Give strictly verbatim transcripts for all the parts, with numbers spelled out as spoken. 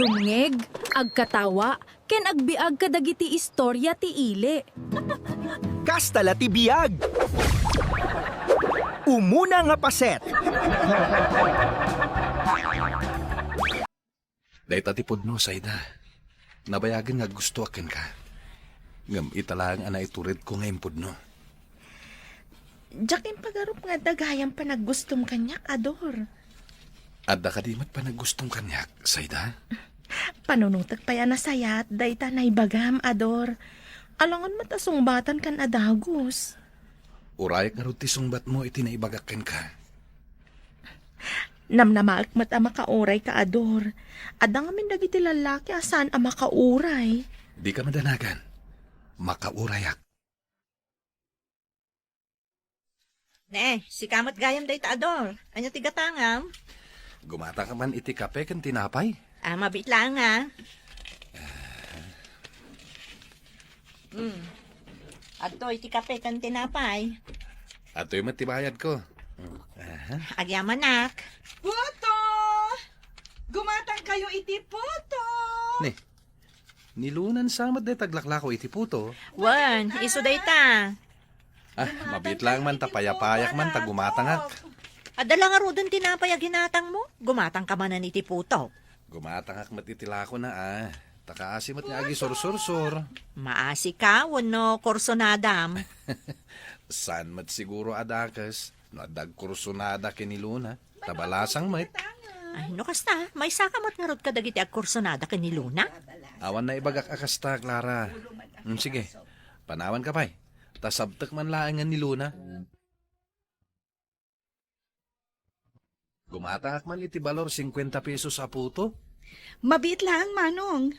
Dumngeg, agkatawa, ken agbiag kadagiti istorya ti ili. Kasta la ti biag. Umuna nga paset. Dayta ti pudno, Saida. Nabayagen nga aggustoak kenka. Ngem ita laeng a naituredko nga impudno. Diak impagarup nga adda gayam panaggustom kaniak, Ador. Adda kadi met panaggustom kaniak, Saida? Panunotek pay a nasayaat dayta naibagam, Ador. Alangan met a sungbatan ken a dagus. Urayak ngarud ti sungbatmo iti naibagak kenka. Namnamaek met a makaurayka, Ador. Adda ngamin dagiti lallaki a saan a makauray. Dika madanagan. Makaurayak. Ne, sika met gayam dayta, Ador. Ania ti gatangam? Gumatangak man iti kape ken tinapay. Ah, mabiit laeng, ah. Hmm. Adtoy ti kape ken tinapay. Adtoy met ti bayadko. Aha. Agyamanak. Puto! Gumatangkayo iti puto! Ni, ni Luna sa met dayta aglaklako iti puto. Wen, isu dayta. Ah, mabiit laeng man ta payapayak man ta gumatangak. Adda la ngaruden tinapay a ginatangmo? Gumatangka manen iti puto. Gumatangak met iti lakona, ah. Ta kaasi met nga agisursursor. Maasika wenno kursonadam? Saan met siguro a dakes no adda agkursonada ken ni Luna. Ta balasang met. Ay, no kasta, maysaka met ngarud kadagiti agkursonada ken ni Luna? Awan naibagak a kasta, Clara. Mm, sige, panawanka pay. Ta sabtek man laengen ni Luna. Gumatangak man iti balor singkuenta pesos a puto. Mabiit laeng, Manong.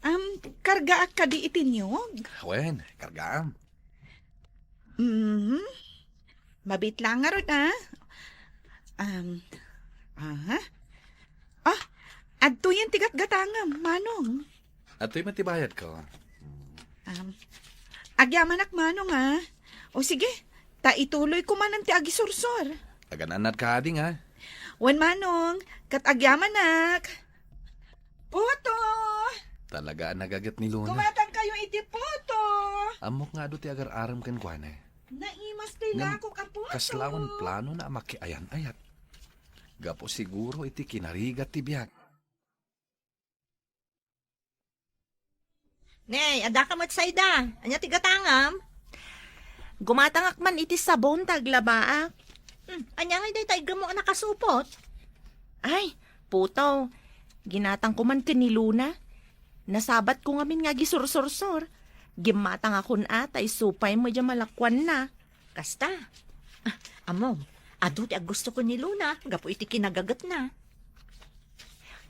Am, kargaak kadi iti niyog? Wen, kargaam. Mhm. Mabiit laeng ngarud, ah. Am, aha. Ah, adtoyen ti gatgatangam, Manong. Adtoy met ti bayadko. Am, agyamanak, Manong, ah. O sige, ta ituloyko manen ti agisursor. Agan-annad kadi nga. Wen, Manong, ket agyamanak. Puto! Talaga a nagaget ni Luna. Gumatangkayo iti puto! Ammok nga adu ti agar-arem kenkuana. Naimas ti lakok a puto! Ngem kasla awan planona a makiayan-ayat. Gapu siguro iti kinarigat ti biag. Ne, addaka met, Saida. Ania ti gatangam? Gumatangak man iti sabon ta aglabaak. Hmm, ania ngay dayta iggammo a nakasupot? Ay, puto, ginatangko man ken ni Luna. Nasabatko ngamin nga agisursursor. Gimmatangakon a, ta isu pay met diay malakuanna. Kasta. Ah, ammom, adu ti aggusto ken ni Luna gapu iti kinagagetna.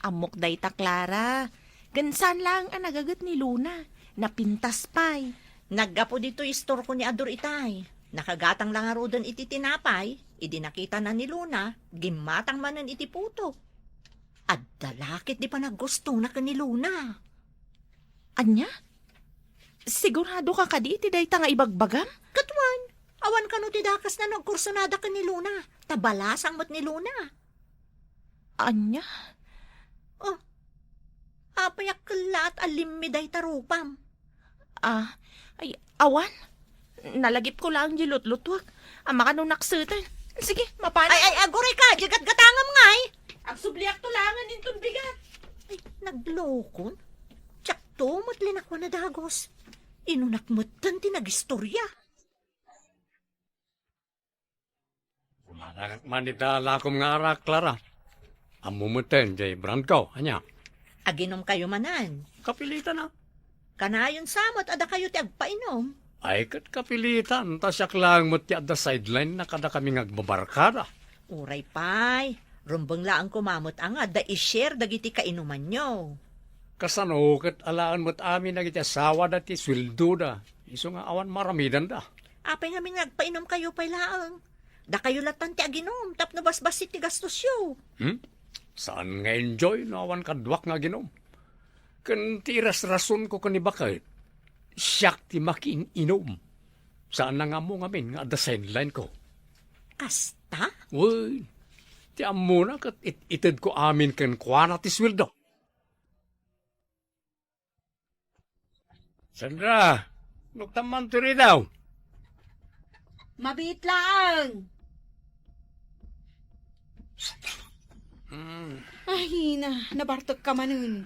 Ammok dayta, Clara. Ken saan laeng a nagaget ni Luna. Napintas pay. Naggapu ditoy istorko ni Ador itay. Nakagatang la ngaruden iti tinapay, idi nakitana ni Luna, gimmatang manen iti puto. Adda la ket di panaggustona ken ni Luna. Ania? Siguradoka kadi iti dayta nga ibagbagam? Ket wen, awan kano ti dakesna no agkursonada ken ni Luna, ta balasang met ni Luna. Ania? Oh, apay a kellaat a limmi dayta rupam? Ah, ay, awan. Nalagipko laeng diay lutlutuak. Ammaka no nakseten. Sige, mapanam. Ay, ay, aguray ka, diay gatgatangam ngay. Agsubliakto laengen inton bigat. Ay, naglokon. Diakto met linakuan a dagus. Inunak metten ti nagistorya. Kumanakak man ita lakom nga arak, Clara. Ammo metten diay brandko, ania? Aginumkayo manen? Kapilitan a. Kanayon sa met a dakayo ti agpainom. Ay, ket kapilitan, ta siak laeng met ti adda sideline na kadakami nga agbabarkada. Uray pay, rumbeng laeng koma met a nga adda i-share dagiti kainumanyo. Kasano ket alaen met amin dagiti asawada ti sueldoda, isu nga awan maaramidanda. Apay ngamin nga agpainumkayo pay laeng? Dakayo latan ti aginum tapno basbassit ti gastosyo. Hmm? Saan nga enjoy no awan kaduak nga aginum? Ken ti irasrasonko ken ni baket, siak ti makiin-inum. Saanna nga ammo ngamin nga adda sideline ko. Kasta? Wen, ti ammona ket it-itedko amin kenkuana ti sueldo. Sandra, nuktamman ti ridaw. Mabiit laeng. Hmm. Ay, na, nabartek ka manen.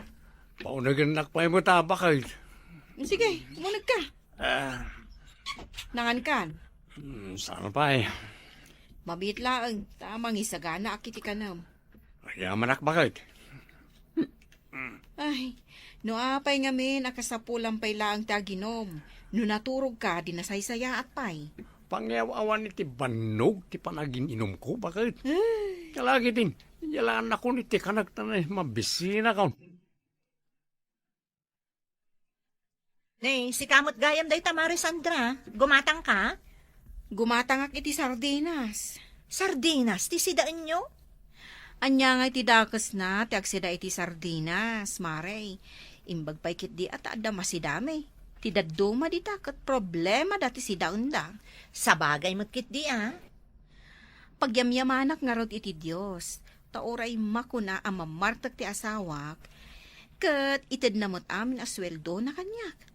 Paunagennak pay met a bakay. Sige, umuneg ka. Ah. Nangan kan? Hmm, saan pay? Mabiit laeng, ta mangisagana ak iti kanem. Agyamanak bakay. Ay, no apay ngamin a kasapulam pay laeng ti aginom, no naturogka, di nasaysayaat pay. Pangiaw-awan iti bannog ti panagin-inumko, bakay. Ay. Kalagitin, yalaan nakon iti kanagtan ay mabisina kon. Ni, sika met gayam dayta, Mare Sandra. Gumatang ka? Gumatangak iti sardinas. Sardinas ti sidaenyo? Ania nga iti dakesna ti agsida iti sardinas, Mare? Imbag pay ketdi a ta adda masidami. Ti dadduma dita ket problemada ti sidaenda. Sabagay met ketdi, a. Pagyamyamanak ngarud iti Dios, ta uray makuna a mamartek ti asawak, ket itedna met amin a sueldona kaniak.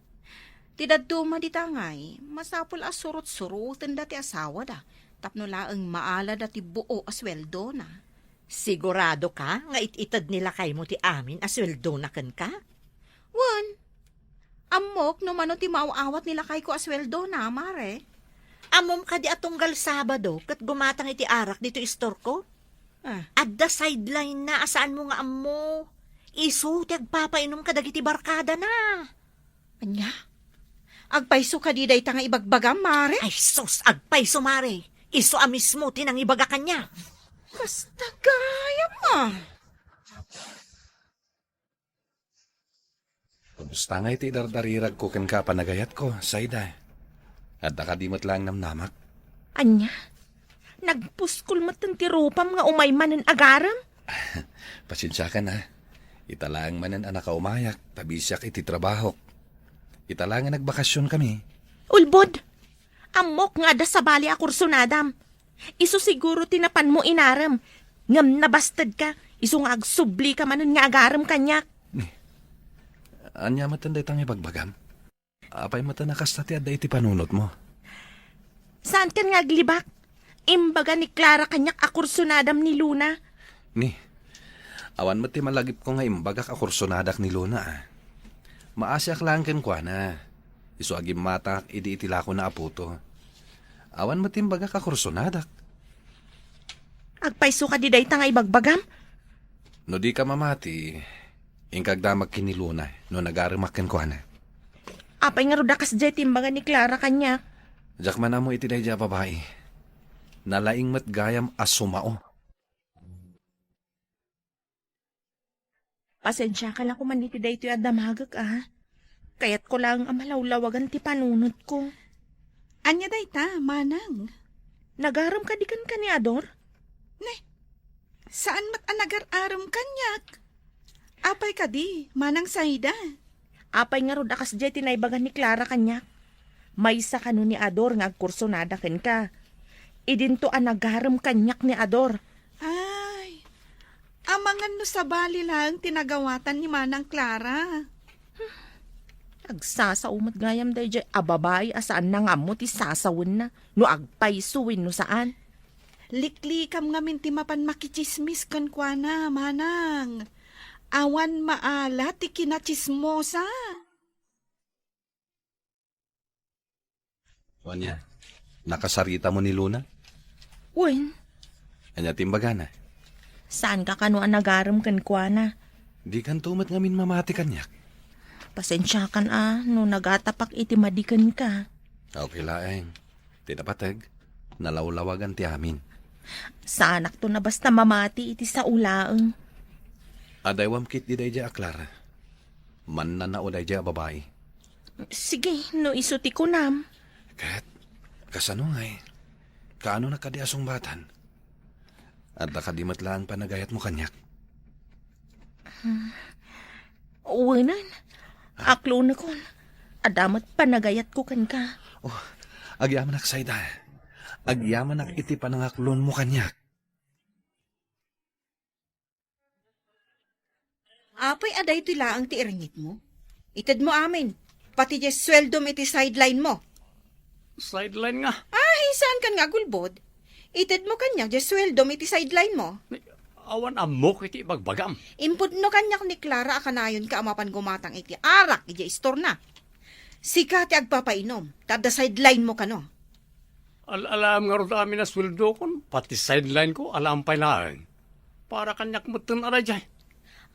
Ti dadduma dita ngay, masapul a surot-surotenda ti asawada, tapno laeng maalada ti buo a sueldona. Sigurado ka nga it-ited ni lakaymo ti amin a sueldona kenka? Wen, ammok no mano ti maaw-awat ni lakayko a sueldona, Mare. Ammom kadi a tunggal Sabado ket gumatang iti arak ditoy istorko? Ah. Adda sideline na a saanmo nga ammo. Isu ti agpapainom kadagiti barkadana. Ania? Agpayso kadi dayta nga ibagbagam, Mare? Ay, sus, agpayso, Mare. Isu a mismo ti nangibaga kaniak. Kasta gayam, a. Kumusta ngay ti dardariragko kenka a panagayatko, Sayda? Adda kadi met laeng namnamak? Ania? Nagpuskol metten ti rupam nga umay manen agarem? Pasensiakan, a. Ita laeng manen a nakaumayak, ta bisiak iti trabahok. Ita laeng a nagbakasionkami. Ulbod! Ammok nga adda sabali a kursonadam. Isu siguro ti napanmo inarem. Ngem nabastedka, isu nga agsublika manen nga agarem kaniak. Ni, ania metten dayta nga ibagbagam? Apay metten a kasta ti adda iti panunotmo? Saankan nga aglibak? Imbaga ni Clara kaniak a kursonadam ni Luna. Ni, awan met ti malagipko nga imbagak a kursonadak ni Luna, a. Maasiak laeng kenkuana. Isu a gimmatak idi iti lakona a puto. Awan met ti imbagak a kursonadak. Agpayso kadi dayta nga ibagbagam? No dika mamati, inka agdamag ken ni Luna no nagaremak kenkuana. Apay ngarud a kasdiay ti imbaga ni Clara kaniak? Diak man ammo iti daydiay a babai. Nalaing met gayam a sumao. Pasensiaka la koman iti daytoy a damagek, a. Kayatko laeng a malawlawagan ti panunotko. Ania dayta, manang? Nagarem kadi kenka ni Ador? Ne, saan met a nagar-arem kaniak. Apay kadi, Manang Sayda? Apay ngarud a kasdiay ti naibaga ni Clara kaniak? Maysa kano ni Ador nga agkursonada kenka. Idinto a nagarem kaniak ni Ador. Ay, amangan no sabali laeng ti nagawatan ni Manang Clara. Agsasao met gayam daydiay a babai a saanna nga ammo ti sasawenna no agpayso wenno saan. Liklikam ngamin ti mapan makitsismis kenkuana, manang. Awan maala ti kinatsismosa. Ania, nakasaritamo ni Luna? Wen. Ania ti imbagana? Saanka kano a nagarem kenkuana? Dikanto met ngamin mamati kaniak. Pasensiakan a no nagatapak iti madi kenka. Okay laeng. Ti napateg, nalawlawagan ti amin. Saanakto a basta mamati iti sao laeng. Adaywam ketdi daydiay a Clara. Mannanao daydiay a babai. Sige, no isu ti kunam. Ket, kasano ngay? Kaanonak kadi a sungbatan? Adda kadi met laeng panagayatmo kaniak? Wen, aklonekon. Adda met panagayatko kenka. Oh, agyamanak, Sayda. Agyamanak iti panangaklonmo kaniak. Apay a daytoy laeng ti irngitmo? Itedmo amin. Pati diay sueldom iti sideline mo. Sideline nga? Ay, saan kan nga agulbod? Itedmo kaniak diay sueldom iti sideline mo. Ni, awan ammok iti ibagbagam. Impudno kaniak ni Clara a kanayonka a mapan gumatang iti arak idiay istorna. Sika ti agpapainom, ta adda sideline mo kano. Al-alaam ngarud amin a sueldokon, pati sideline ko, alaam pay laeng. Para kaniak metten a daydiay.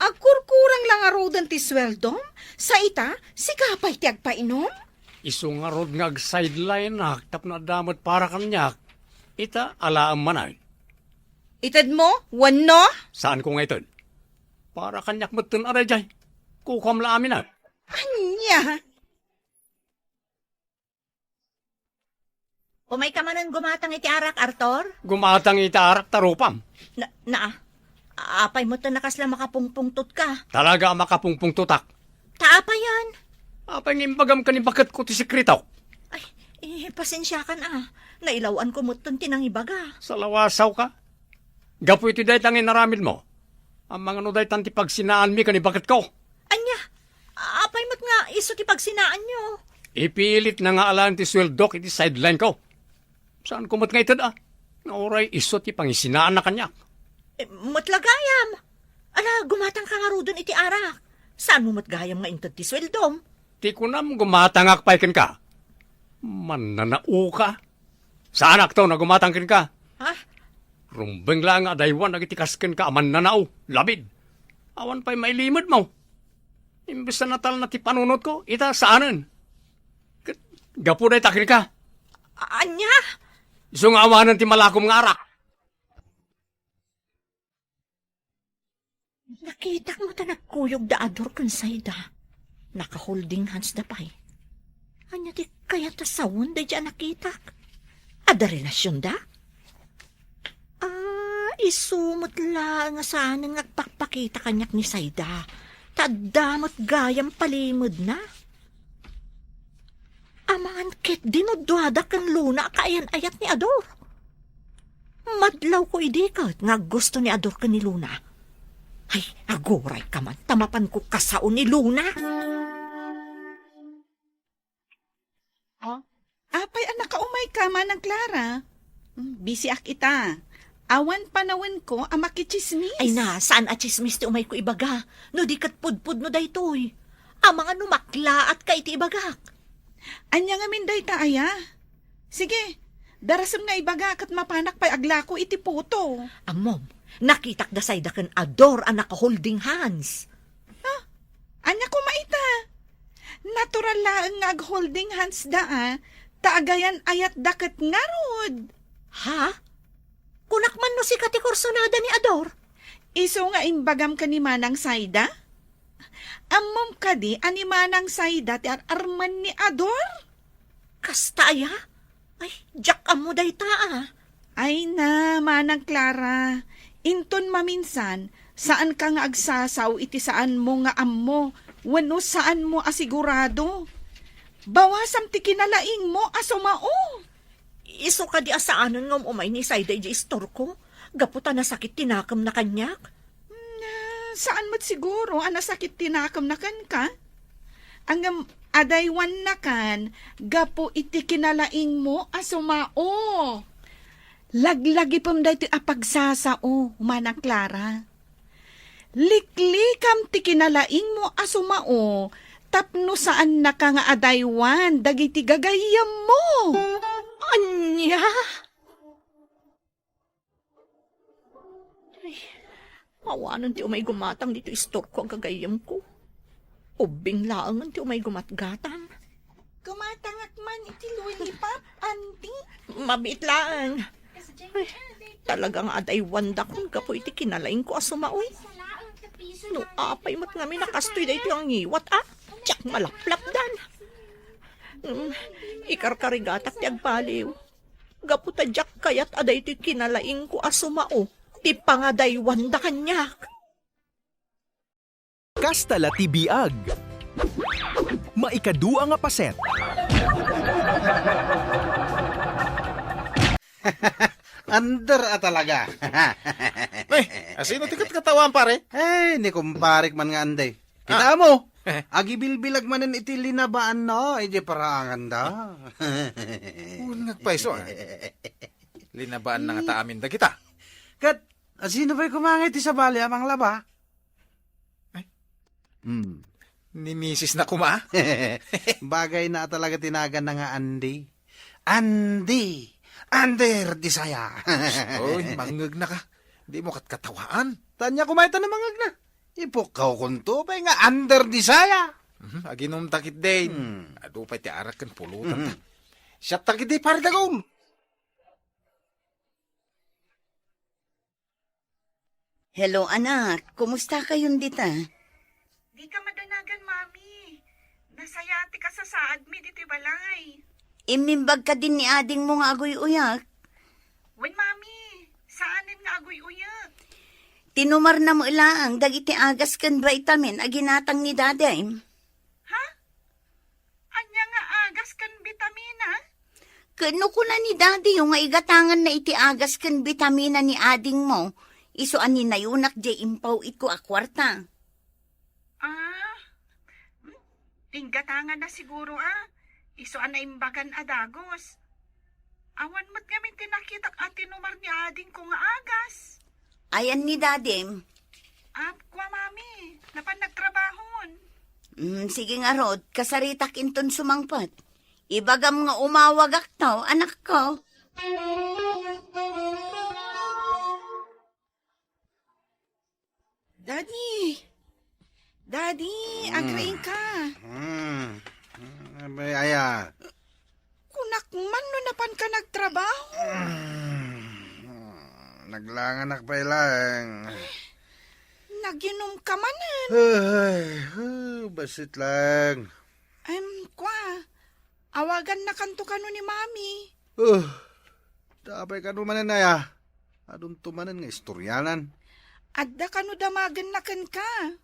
Agkurkurang la ngaruden ti sueldom, sa ita, sika pay ti agpainom? Isu ngarud nga agsideline-ak tapno adda met para kaniak. Ita, alaam manen. Itedmo, wenno? Saanko nga ited. Para kaniak metten a daydiay. Kukuam la amin a. Ania? Umayka manen gumatang iti arak, Arthur? Gumatang iti arak ta rupam. Na, na, apay metten a kasla makapungpungtotka? Talaga a makapungpungtotak. Ta apayen? Apay nga imbagam ken ni baketko ti sekretok? Ay, eh, pasensiakan a. Nailaw-anko metten ti nangibaga. Salawasawka. Gapu iti dayta nga inaramidmo, ammangano daytan ti pagsinaanmi ken ni baketko? Ania? Apay met nga isu ti pagsinaanyo? Ipilitna nga alaen ti sueldok iti sideline ko. Saanko met nga ited a? Nga uray isu ti pangisinaanna kaniak. Eh, met la gayam. Ala, gumatangka ngaruden iti arak. Saanmo met gayam nga inted ti sueldom? Ti kunam gumatangak pay kenka. Mannanaoka. Saanakto nga gumatang kenka. Ha? Rumbeng laeng nga adaywan dagiti kas kenka a mannanao, labid. Awan pay mailimedmo. Imbes a natalna ti panunotko, ita saanen. Ket gapu dayta kenka. A-, ania? Isu nga awanen ti malakom nga arak. Nakitak met a nagkuyog da Ador ken Saida. Naka-holding hands da pay. Ania ti kayat a sawen daydi a nakitak? Adda relasionda? Ah, isu met laeng a saanen nga agpakpakita kaniak ni Saida. Ta adda met gayam palimedna. Amangan ketdi no duada ken Luna a kaayan-ayat ni Ador. Madlawko idi ket nga aggusto ni Ador ken ni Luna. Ay, agurayka man, ta mapanko kasao ni Luna. Oh? Apay a nakaumayka, Manang Clara? Hmm, bisiak ita. Awan panawenko a makitsismis. Ay na, saan a tsismis ti umayko ibaga? No di ket pudpudno daytoy. Amangan no maklaatka iti ibagak. Ania ngamin dayta aya? Sige, darasem nga ibaga ket mapanak pay aglako iti puto. Ammom, nakitak da Saida ken Ador a naka-holding hands. Ha? Ania koma ita? Natural laeng nga ag-holding hands da a, ta agayan-ayat da ket ngarud. Ha? Kunak man no sika ti kursunada ni Ador? Isu nga imbagam ken ni Manang Saida? Ammom kadi a ni Manang Saida ti ar-armen ni Ador? Kasta aya? Ay, diak ammo dayta a. Ay na, Manang Clara, inton maminsan, saanka nga agsasao iti saanmo nga ammo wenno saanmo a sigurado. Bawasam ti kinalaingmo a sumao. Isu kadi a saanen nga um-umay ni Saida idiay istorko, gapu ta nasakit ti nakemna kaniak? Na, saan met siguro a nasakit ti nakemna kenka? Ngem adaywannakan gapu iti kinalaingmo a sumao. Laglagipem daytoy a pagsasao, Manang Clara. Liklikam ti kinalaingmo a sumao tapno saannaka nga adaywan dagiti gagayyemmo. Ania? Ay, awanen ti umay gumatang ditoy istorko a gagayyemko. Ubbing laengen ti umay gumatgatang. Gumatangak man iti lollipop, Auntie. Mabiit laeng. Ay, talaga nga adaywandakon gapu iti kinalaingko a sumao. No apay met ngamin a kastoy daytoy a ngiwat a, diak malaplapdan. Mm, ikarkarigatak ti agbaliw. Gapu ta diak kayat a daytoy kinalaingko a sumao ti pangadaywanda kaniak. Kasta la ti biag. Maikadua nga paset. Under a talaga. Ay, asino ti katkatawaam, pare? Ay, ni kumparek man nga anday. Kita mo? Agibilbilag manen iti linabaanna, idiay paraanganda. Wen nga agpayso, ah. Linabaanna ngata amin dagita. Ket, asino pay koma nga iti sabali a manglaba? Ay. Hmm. Ni misis na koma? Bagay na talaga ti naganna nga Andy. Andy! Under Desire! Oy, mangngegna ka. Di mo katkatawaan. Tanya kumayta na mangngegna. Ipukkaw kunto pay nga Under Desire! Mhm, aginumta ketdin. Hmm. Adu pay ti arak ken pulutan ta. Mhm. Siak ta ketdi, pare Dagul. Hello, anak. Kumusta kayon dita? Dika madanagan, Mami. Nasaya ti kasasaadmi diti balay. Immimbag kadin ni adingmo nga aguy-uyak? Wen, Mami. Saanen nga aguy-uyak. Tinumarna met laeng dagiti agas ken vitamin a ginatang ni Daddy. Ha? Ania nga agas ken bitamina? Ket no kuna ni Daddy-yo nga igatanganna iti agas ken bitamina ni adingmo, isu a ninayonak diay impaw-itko a kuarta. Ah, hmm, inggatanganna siguro, ah. Isu a naimbagan a dagus. Awan met ngamin ti nakitak a tinumar ni adingko nga agas. Ayan ni Dadim. Ah, kua, Mami, napan nagtrabahon. Mm, sige ngarud, kasaritak inton sumangpet. Ibagam nga umawagakto, anakko. Daddy! Daddy, Mm. agriing ka. Mm. Mm, may aya. Kunak man no napan ka nagtrabaho. Mm. Naglanganak pay laeng. Naginom ka manen. Ay, ah, basit laeng. Em, kwa, awagannakanto kano ni Mami. Uh, apay kano manen aya? Adunto manen nga istoryanan. Adda kano damagenna kenka?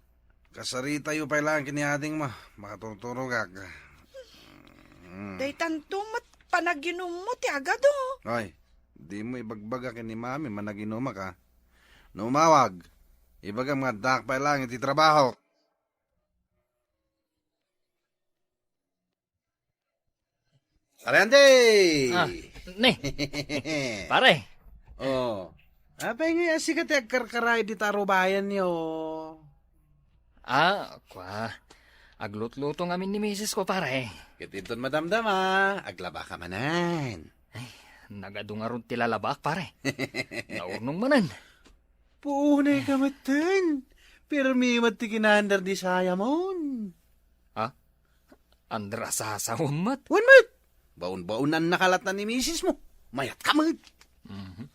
Kasaritayo pay laeng ken ni adingmo. Makaturturogak. Mm. Daytanto met panaginummo ti agado. Ay, dimo ibagbaga ken ni Mami managinumak, a. No umawag, ibagam nga addaak pay laeng iti trabahok. Pare Andy! Ah, ne. Pare. Oh. Apay nga sika ti agkarkaraid dita rubayanyo? Ah, kwa. Aglutluto ngamin ni misis ko, pare. Ket inton madamdama, aglaba ka manen. Ay, nagadu ngarud ti lalabak, pare. Naurnong manen. Puunay ka metten. Pirmi met ti kinaandar di sayamon. Ha? Andar a sasawem met? Wen met! Baon-baonannaka latta ni misismo. Mayat ka met. Mhm.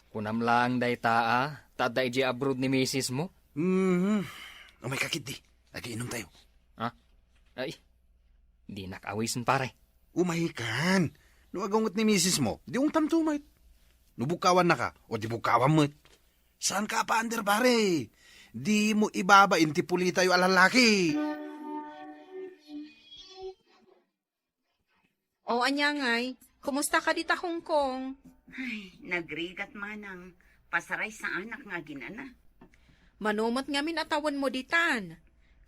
Kunam laeng dayta, a, ta adda idiay abroad ni misismo? Mhm. Umay ka ketdi. Agiinumtayo. Ha? Ay, dinak awisen, pare. Umay kan. No agunget ni misismo, di ungtamto met. No bukkawannaka, o di bukkawam met. Saan ka apander, pare? Dimo ibabain ti pulitayo a lallaki. O, ania ngay? Kumusta ka dita Hong Kong? Ay, nagrigat manang. Pasaray saanak nga aginana. Mano met ngamin a tawenmo ditan?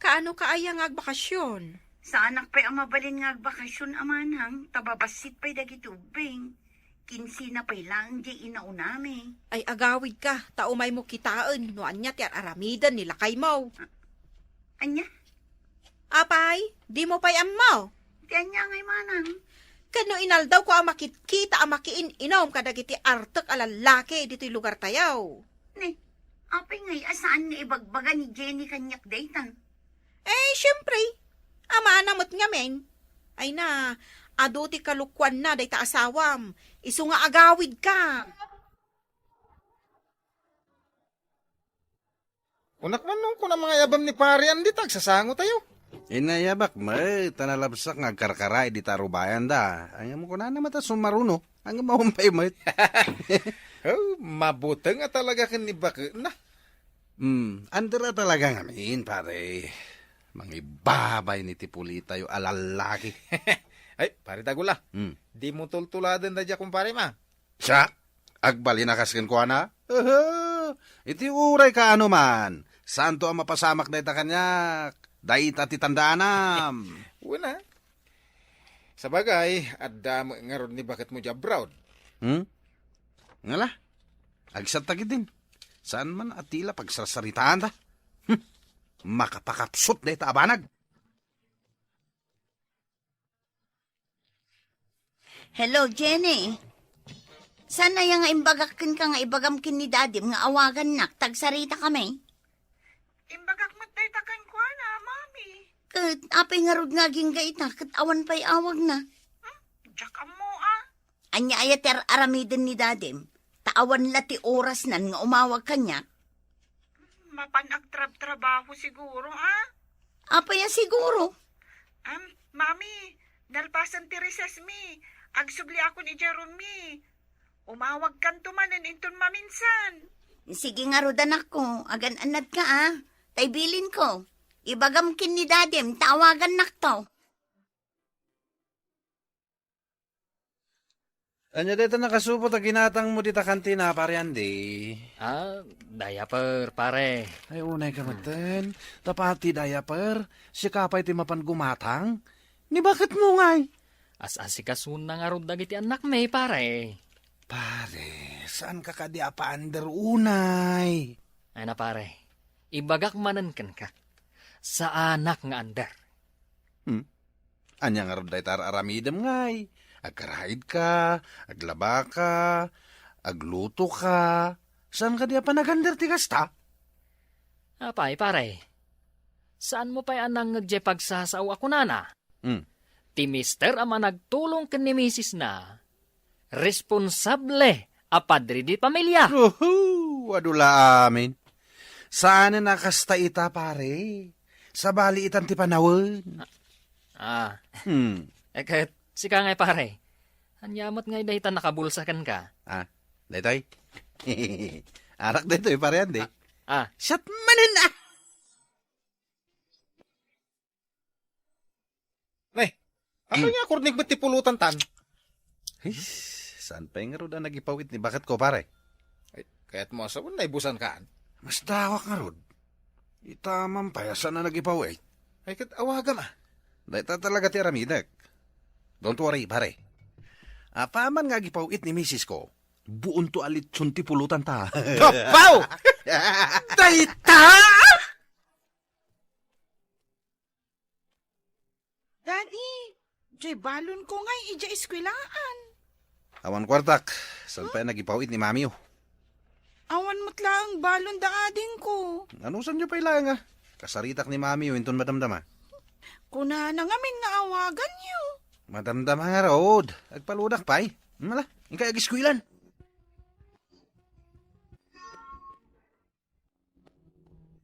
Kaano ka aya nga agbakasyon? Saanak pay a mabalin nga agbakasyon a manang, ta babassit pay dagiti ubbing. Kinsina pay laeng diay inaunami. Ay, agawidka, ta umaymo kitaen no ania ti ar-aramiden ni lakaymo. A-, ania? Apay, dimo pay ammo? Ti ania ngay manang? Ken no inaldawko a makitkita a makiin-inom kadagiti artek a lallaki ditoy lugartayo. Ni, apay ngay a saan nga ibagbaga ni Jenny kaniak dayta? Eh, siempre, amana met ngamin. Ay na, adu ti kalokuanna dayta asawam. Isu nga agawidka. Kunak man no, kuna mangayabam ni Pare Andy ta agsasangotayo. Inayabak met, ta nalabsak nga agkarkaraid dita rubayanda. Ngem kunana met a sumaruno, ngem maumpay met. Oh, mabuteng a talaga ken ni baketna. Hmm, andar a talaga ngamin, pare. Mangibabay ni ti pulitayo a lallaki. Ay, pare Dagula. Hmm. Dimo tultuladen dayta kumpare ma. Siak? Agbalin a kas kenkuana? Aha! Iti uray kaano man, saanto a mapasamak dayta kaniak. Dayta ti tandaanam. Una, sabagay, adda met ngarud ni baketmo diay abroad. Hmm? Ngala? Agsatta ketdin. Saan man a tila pagsarsaritaanda. Hmm. Makapakapsut dayta a banag. Hello, Jenny. Saan aya nga imbagak kenka nga ibagam ken ni Dadim nga awagannak, ta agsaritakami? Imbagak met dayta kenkuana, Mami. Ket apay ngarud nga agingga ita, ket awan pay awagna? Hmm? Diak ammo, a. Ania aya ti ar-aramiden ni Dadim? Ta awan la ti orasnan nga umawag kaniak. Mapan agtrabtrabaho siguro, a? Apay a siguro? Am, Mami, nalpasen ti recess mi. Agsubli akon idiay room mi. Umawagkanto manen inton maminsan. Sige ngarud, anakko, agan-annadka, a. Tay bilinko. Ibagam ken ni Dadim, ta awagannakto. Ania dayta nakasupot a ginatangmo dita kantina, Pare Andy? Ah, diaper, pare. Ay, unay ka metten. Tapati diaper, sika pay ti mapan gumatang? Ni baketmo ngay? As-asikasona ngarud dagiti annakmi, pare. Pare, saanka kadi a pa-under unay? Ay na, pare. Ibagak manen kenka. Saanak nga under. Hmm? Ania ngarud dayta ar-aramidem ngay? Agkaraidka, aglabaka, aglutoka. Saan kadi a panagander ti kasta? Apay, pare? Saanmo pay a nangngeg diay pagsasao a kunana? Hmm. Ti mister a managtulong ken ni misisna, responsable a padre di pamilia. Uhu, adu la amin. Saanen a kasta ita, pare. Sabali itan ti panawen. Ah. Hmm. Eh, ket sika ngay, pare. Ania met ngay dayta nakabulsa kenka? Ah, daytoy? Arak daytoy, Pare Andy. Ah, ah. Siak manen, ah! Nay, apay nga akurnig met ti pulutantan? His, saan pay ngarud a nagipaw-it ni baketko, pare? Ay, kayatmo a sawen, naibusankan? Masdawak ngarud. Ita man pay a saan a nagipaw-it. Ay, ket awagam, a. Dayta talaga ti aramidek. Don't worry, pare. Apaman nga agipaw-it ni misisko, buonto a litson ti pulotanta. Apaw! Dayta! Daddy, diay balonko ngay idiay eskwelaan. Awan kuartak, saan pay nagipaw-it ni mamiyo? Awan met laeng balon da adingko. Anusanyo pay laeng a? Kasaritak ni mamiyo inton madamdama. Kunana ngamin nga awaganyo. Madamdama ngarud. Agpaludak pay. Mala, inkay agiskwelan.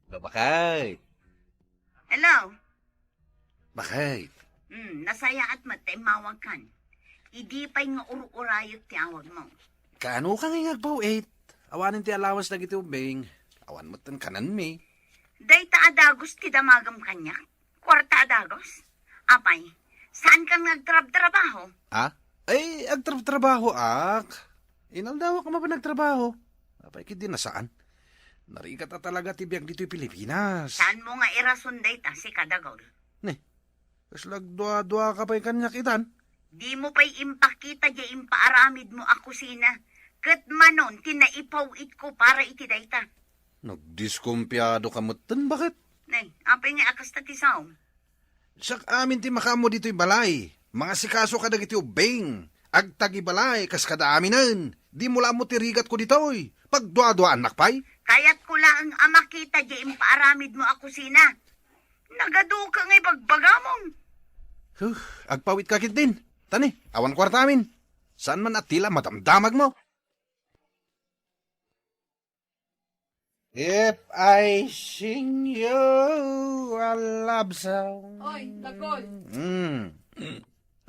Babakay. Hello. Bakay. Hmm, nasayaat met ta immawagkan. Idi pay nga ur-urayek ti awagmo. Kaano ka nga agpaw-it? Awanen ti allowance dagiti ubbing. Awan met ti kanenmi. Dayta a dagus ti damagem kaniak. Kuarta a dagus? Apay, saankan nga agtrabtrabaho? Ah? Ay, agtrabtrabahoak. Inaldawak a mapan agtrabaho. Apay, ket di nasaan. Narigat a talaga ti biag ditoy Pilipinas. Saanmo nga irason dayta, sika, Dagul? Ne, kasla agduaduaka pay kaniak itan? Dimo pay impakita diay impaaramidmo a kusina, ket manon ti naipaw-itko para iti dayta. Nagdiskumpiado ka metten, baket? Nay, apay nga a kasta ti saom? Siak amin ti makaammo ditoy balay. Mangasikaso kadagiti ubbing. Agtagibalay kas kada aminen. Dimo la ammo ti rigatko ditoy. Pagduaduaannak pay? Kayatko laeng a makita diay impaaramidmo a kusina. Nagaduka nga ibagbagamon. Huh, agpawitka ketdin. Tani, awan kuarta amin. Saan man a tila madamdamagmo? If I sing you a love song. Oy, Dagol. Mm.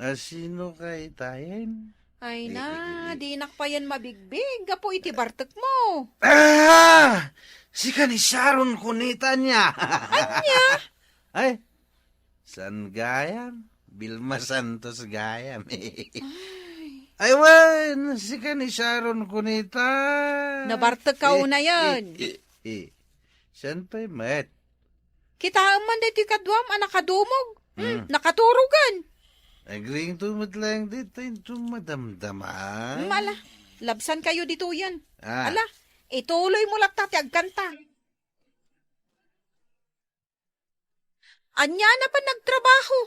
A sino kay tayen? Ay na, dinak payen mabigbig gapu iti bartekmo. Ah! Sika ni Sharon Cuneta ania. Ania? Ay, San gayam? Vilma Santos gayam. Ay. Ay, wen, sika ni Sharon Cuneta. Nabartek ka unayen. Eh, eh, eh. Sian pay met? Kitaem man daytoy kaduam a nakadumog. Hmm, Hmm. nakaturogan. Agriingto met laeng dayta inton madamdama. Hmm, ala, labsankayo ditoyen. Ah. Ala, ituloymo latta ti agkanta. Ania a napan nagtrabaho?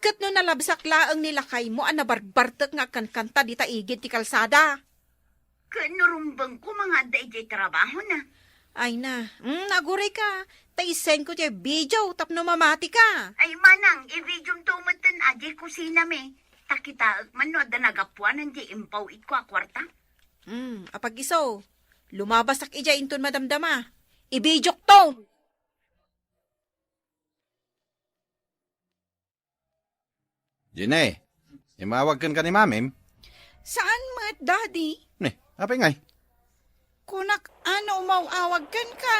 Ket no nalabsak laeng ni lakaymo a nabarbartek nga agkankanta dita igid ti kalsada. Ket no rumbengko nga adda idiay trabahona? Ay na, mm, agurayka, ta isendko diay video tapno mamatika. Ay manang, i-videomto metten a diay kusinami. Ta kitaek man no adda nagapuanan diay impaw-itko a kuarta. Mm, apag isu, lumabasak idiay inton madamdama. I-videokto! Jenny, imawag kenka ni Mamim? Saan met, Daddy? Ni, apay ngay? Kunak a no umaw-awag kenka.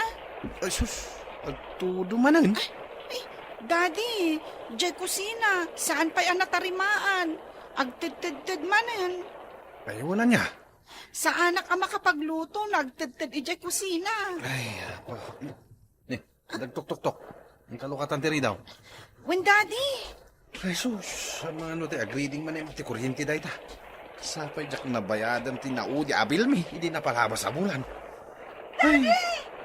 Ay, sus, agtudo manen. Ay, ay, Daddy, diay kusina, saan pay a natarimaan. Agtedtedted manen. Ay, wala niya. Saanak a makapagluto no agtedted idiay kusina. Ay, apo. Ni, nagtuktoktok. Ang kalukatan ti ridaw. Wen, Daddy. Jesus, mano ti agreading manen ti kuryente dayta. Sapay diak nabayadan ti naudi a bilmi, idi napalabas a bulan. Ay. Daddy!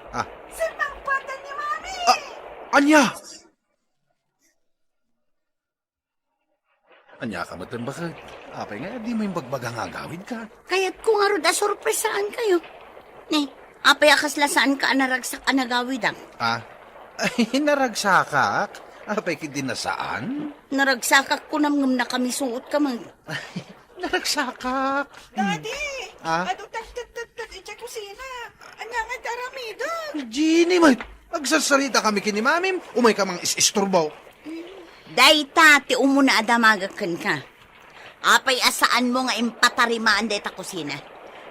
Ah. Saan ang patan ni Mami? Ah, ania? Ania ka met, baket? Apay nga, di mo imbagbaga nga agawidka? Kayatko ngarud a sorpresaankayo. Ni, apay a kasla saanka a naragsak a nagawidak? Ah? Ay, naragsakak? Apay kiti nasaan? Naragsakak kunam ngem nakamisuotka man. Naragsakak. Daddy! Ah? Adu tagtagtagtag idiay kusina. Ania nga ti aramidek? Jenny, may agsarsarita kami ken ni Mamim. Umay ka mang is-isturbo. Dayta ti umuna a damagek kenka. Apay a saanmo nga impatarimaan dayta kusina?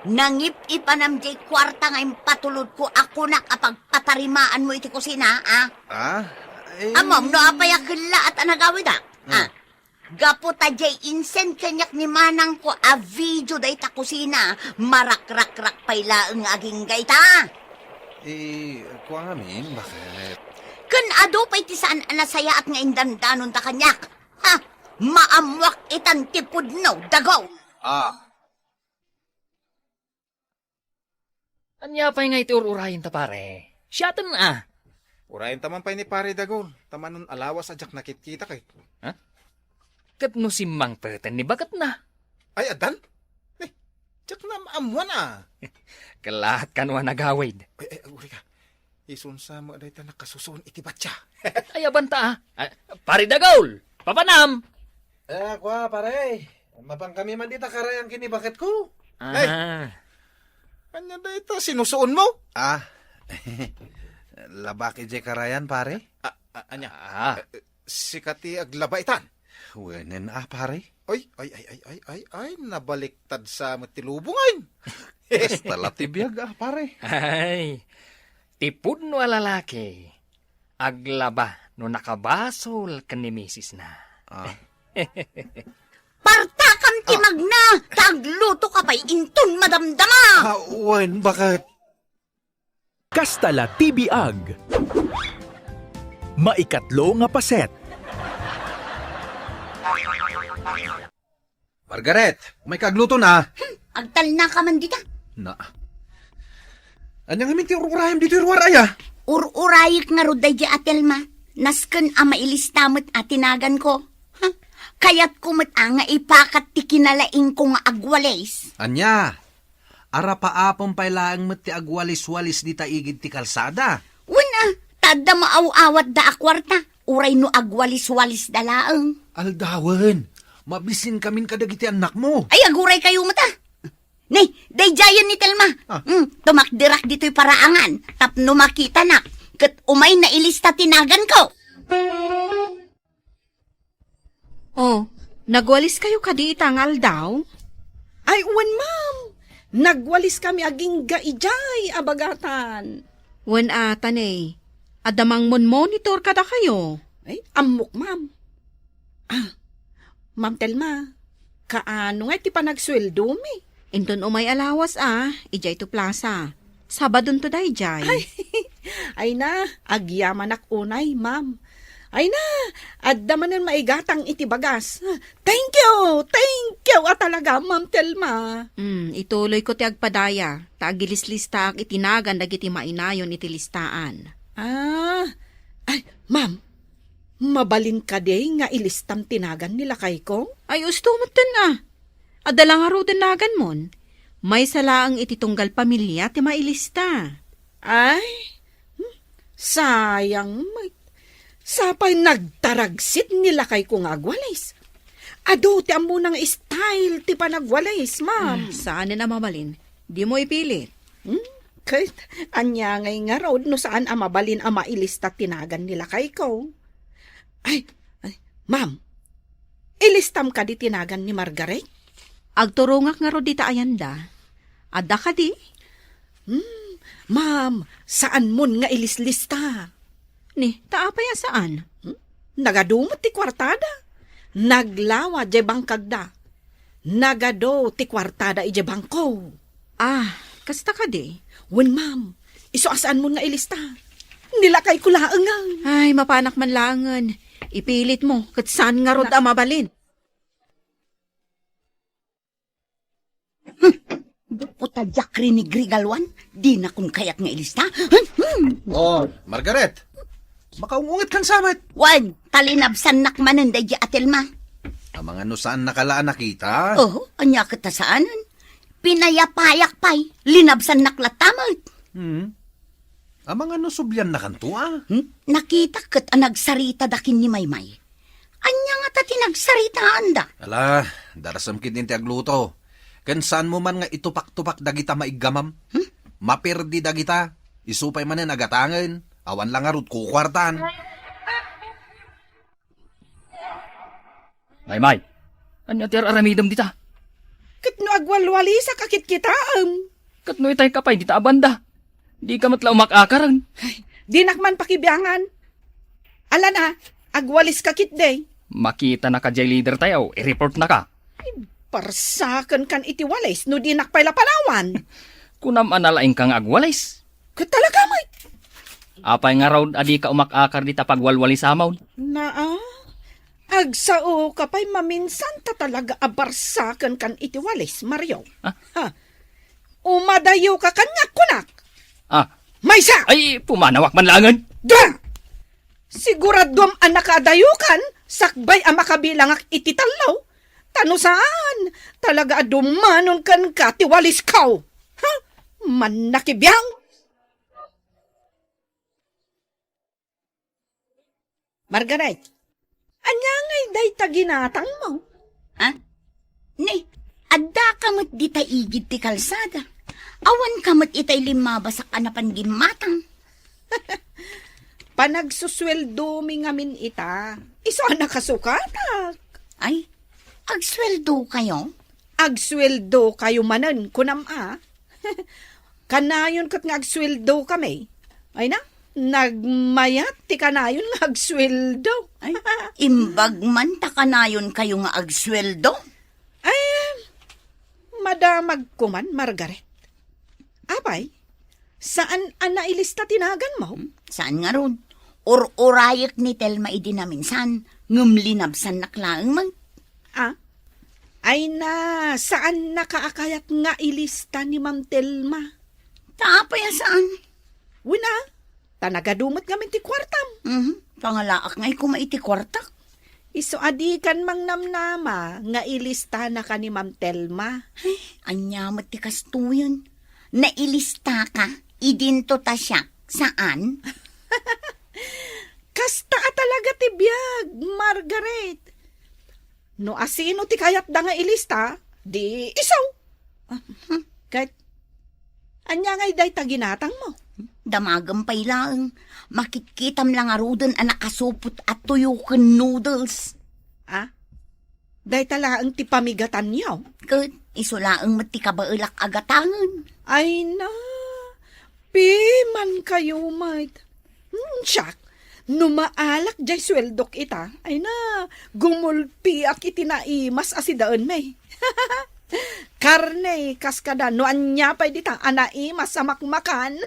Nangip-ipanam diay kuarta nga impatulodko a kunak a pagpatarimaanmo iti kusina, a? Ah? Eh. Ammom no apay a kellaat a nagawidak, a? Hmm. Gapu ta diay insend kaniak ni manangko a video dayta kusina, marakrakrak pay laeng nga agingga ita. Eh, kua ngamin, baket? Ken adu pay ti saan a nasayaat nga indandanonta kaniak. Ha? Maammoak itan ti pudno, dagom. Ah. Ania pay ngay ti ur-urayenta, pare? Siaten a. Urayenta man pay ni Pare Dagol, ta manon a lawas a diak nakitkita kay. Ha? Ket no simmangpeten ni baketna? Ay, addan? Ni, diak na maammuan a. Kellaat kano a nagawid. Ay, ay, uri ka. Isunsa mo dayta nakasusuon iti batya. Ay, abanta, a. Ah, Pare Dagol, papanam! Eh, kua, pare. Mapan kami man dita karayan ken ni baketko. Aha. Ay. Ania dayta sinusuonmo? Ah. Labak idiay karayan, pare? A, a, ania? Ah. Eh, sika ti aglaba itan? Wenen a, pare. Ay, ay, ay, nabaliktad sa met ti lubongen. Kasta la ti biag a, pare. Ay, ti pudno a lalaki, aglaba no nakabasol ken ni misisna. Ah. Partakam ti Ah. magna, ta agluto ka pay inton madamdama. Ah, wen, baket? Kasta la ti biag. Maikatlo nga paset. Margaret, umay ka agluto na. Hmm, agtalna ka man dita. Na. Ania ngamin ti ur-urayam ditoy ruar aya? Ur-urayek ngarud daydiay a Telma. Nasken a mailista met a tinaganko. Ha? Kayatko met a nga ipakat ti kinalaingko nga agwalis. Ania? Arapaapem pay laeng met ti agwalis-walis dita igid ti kalsada. Wen a, ta adda maaw-awatda a kuarta, uray no agwalis-walisda laeng. Aldawen, mabisinkamin kadagiti annakmo. Ay, aguraykayo met a. Ni, daydiayen ni Telma. Ah. Hmm, tumakderak ditoy paraangan, tapno makitanak, ket umay nailista ti naganko. Oh, nagwaliskayo kadi ita nga aldaw? Ay, wen, ma'am. Nagwaliskami agingga idiay a bagatan. Wen a, ta ne, adda mangmonmonitor kadakayo? Ay, ammok, ma'am. Ah, Ma'am Telma, kaano nga iti panagsueldomi? Inton umay a lawas a, idiay to plaza. Sabadonto daydiay. Ay, Ay na, agyamanak unay, ma'am. Ay na, adda manen maigatang iti bagas. Thank you! Thank you a talaga, Ma'am Telma. Hmm, ituloyko ti agpadaya, ta agilislistaak iti nagan dagiti mainayon iti listaan. Ah, ay, ma'am, mabalin kadi nga ilistam ti nagan ni lakayko? Ay, usto metten a. Adda la ngaruden naganmon. Maysa laeng iti tunggal pamilia ti mailista. Ay, hmm, sayang met. Sapay nagtaragsit ni lakayko nga agwalis. Adu ti ammona nga style ti panagwalis, ma'am. Hmm, saanen a mabalin. Dimo ipilit. Hmm? Ket ania ngay ngarud no saan a mabalin a mailista ti nagan ni lakayko? Ay, ay, ma'am, ilistam kadi ti nagan ni Margaret? Agturongak ngarud dita ayanda. Adda kadi? Hmm, ma'am, saanmon nga ilislista. Ni, ta apay a saan? Hmm? Nagadu met ti kuartada. Naglawa diay bangkagda. Nagadu ti kuartada idiay bangko. Ah, kasta kadi? Wen, ma'am. Isu a saanmon nga ilista. Ni lakayko laengen. Ay, mapanak man laengen. Ipilitmo, ket saan ngarud a mabalin. Hmm. Gapu ta diak rinigrigaluan, dinakon kayat nga ilista. Hmm. Oh, Margaret, makaung-ungit kan samet. Wen, ta linabsannak manen daydi a Telma. Amangan no saannaka la a nakita? Oh, ania ket a saanen? Pinayapayak pay, linabsannak latta met. Hmm. Amangan no subliannakanto a? Hmm? Nakitak ket a nagsaritada ken ni Maymay. Ania ngata ti nagsaritaanda? Ala, darasem ketdin ti agluto. Ken saanmo man nga itupak-tupak dagita maiggamam? Hmm? Maperdi dagita. Isu pay manen a gatangen. Awan la ngarud kukuartan. Maymay, ania ti ar-aramidem dita? Ket no agwalwalisak a kitkitaem. Ket no itayka pay dita a banda, dika met la umak-akaren. Ay, dinak man pakibiangan. Ala na, agwaliska ketdi. Makitanaka diay leader tayo, i-report naka. Ay, barsaken kan iti walis no dinak pay la panawan. Kunam a nalaingka nga agwalis. Ket talaga met. Apay ngarud a dika umak-akar dita pagwalwalisamon? Naa, agsaoka pay maminsan ta talaga a barsaken kan iti walis, Mario. Ah? Ha? Umadayoka kaniak, kunak. Ah. Maysa! Ay, pumanawak man laengen. Da! Siguraduam a nakadayokan sakbay a makabilangak iti tallo. Ta no saan, talaga a dumanon kenka ti walisko. Ha? Mannakibiang! Margaret, ania ngay dayta ginatangmo? Ha? Ni, addaka met dita igid ti kalsada. Awanka met itay limmabasak a napan gimmatang. Panagsusueldomi ngamin ita. Isu a nakasukatak. Ay, agsueldokayo? Agsueldokayo manen, kunam a. Kanayon ket nga agsueldokami. Ay na, nagmayat ti kanayon nga agsueldo. Ay, imbag man ta kanayonkayo nga agsueldo? Ay, madamagko man, Margaret. Apay, saan a nailista ti naganmo? Hmm, saan ngarud? Ur-urayek ni Telma idi naminsan, ngem linabsannak laeng man. Ah? Ay na, saannaka a kayat nga ilista ni Ma'am Telma. Ta apay a saan? Wen a, ta nagadu met ngamin ti kuartam. Mhm. Pangalaak ngay koma iti kuartak. Isu a dikan mangnamnama nga ilistanaka ni Ma'am Telma. Ay, ania met ti kastoyen? Nailistaka idinto ta siak, saan? Kasta a talaga ti biag, Margaret. No asino ti kayatda nga ilista, di isu. Ah, ket ania ngay dayta ginatangmo? Damagem pay laeng, makitkitam la ngaruden a nakasupot a tuyo ken noodles. Ah? Dayta laeng ti pamigatanyo? Ket isu laeng met ti kabaelak a gatangen. Ay na, pimankayo met. Hmm, siak, no maalak diay sueldok ita, ay na, gumulpiak iti naimas a sidaenmi. Karne, kas kada no ania pay dita a naimas a makmakan.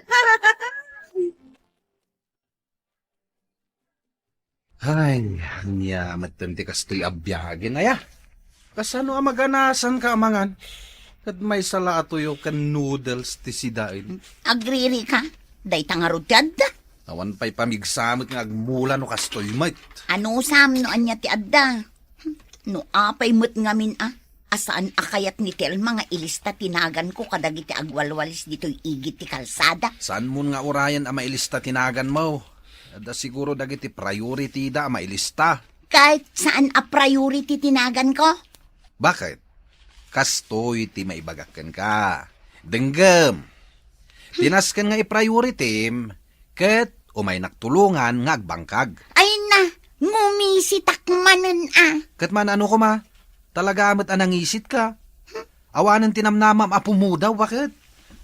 Ay, ania metten ti kastoy a biagen, aya? Kasano a maganasanka a mangan? Ket maysa la a tuyo ken noodles ti sidaen. Agririka? Dayta ngarud ti adda. Awan pay pamigsa met nga agmula no kastoy met. Anusam no ania ti adda? No apay met ngamin a, a saan a kayat ni Telma nga ilista ti naganko kadagiti agwalwalis ditoy igid ti kalsada? Saanmon nga urayen a mailista ti naganmo? Adda siguro dagiti priority da a mailista. Ket saan a priority ti naganko? Baket? Kastoy ti maibagak kenka. Denggem. Ti nasken nga i-priority-m, ket umaynak tulongan nga agbangkag. Ay na, ngumisitak manen a. Ket man ano koma, talaga met a nangisit ka. Awanen ti namnamam a pumudaw, baket?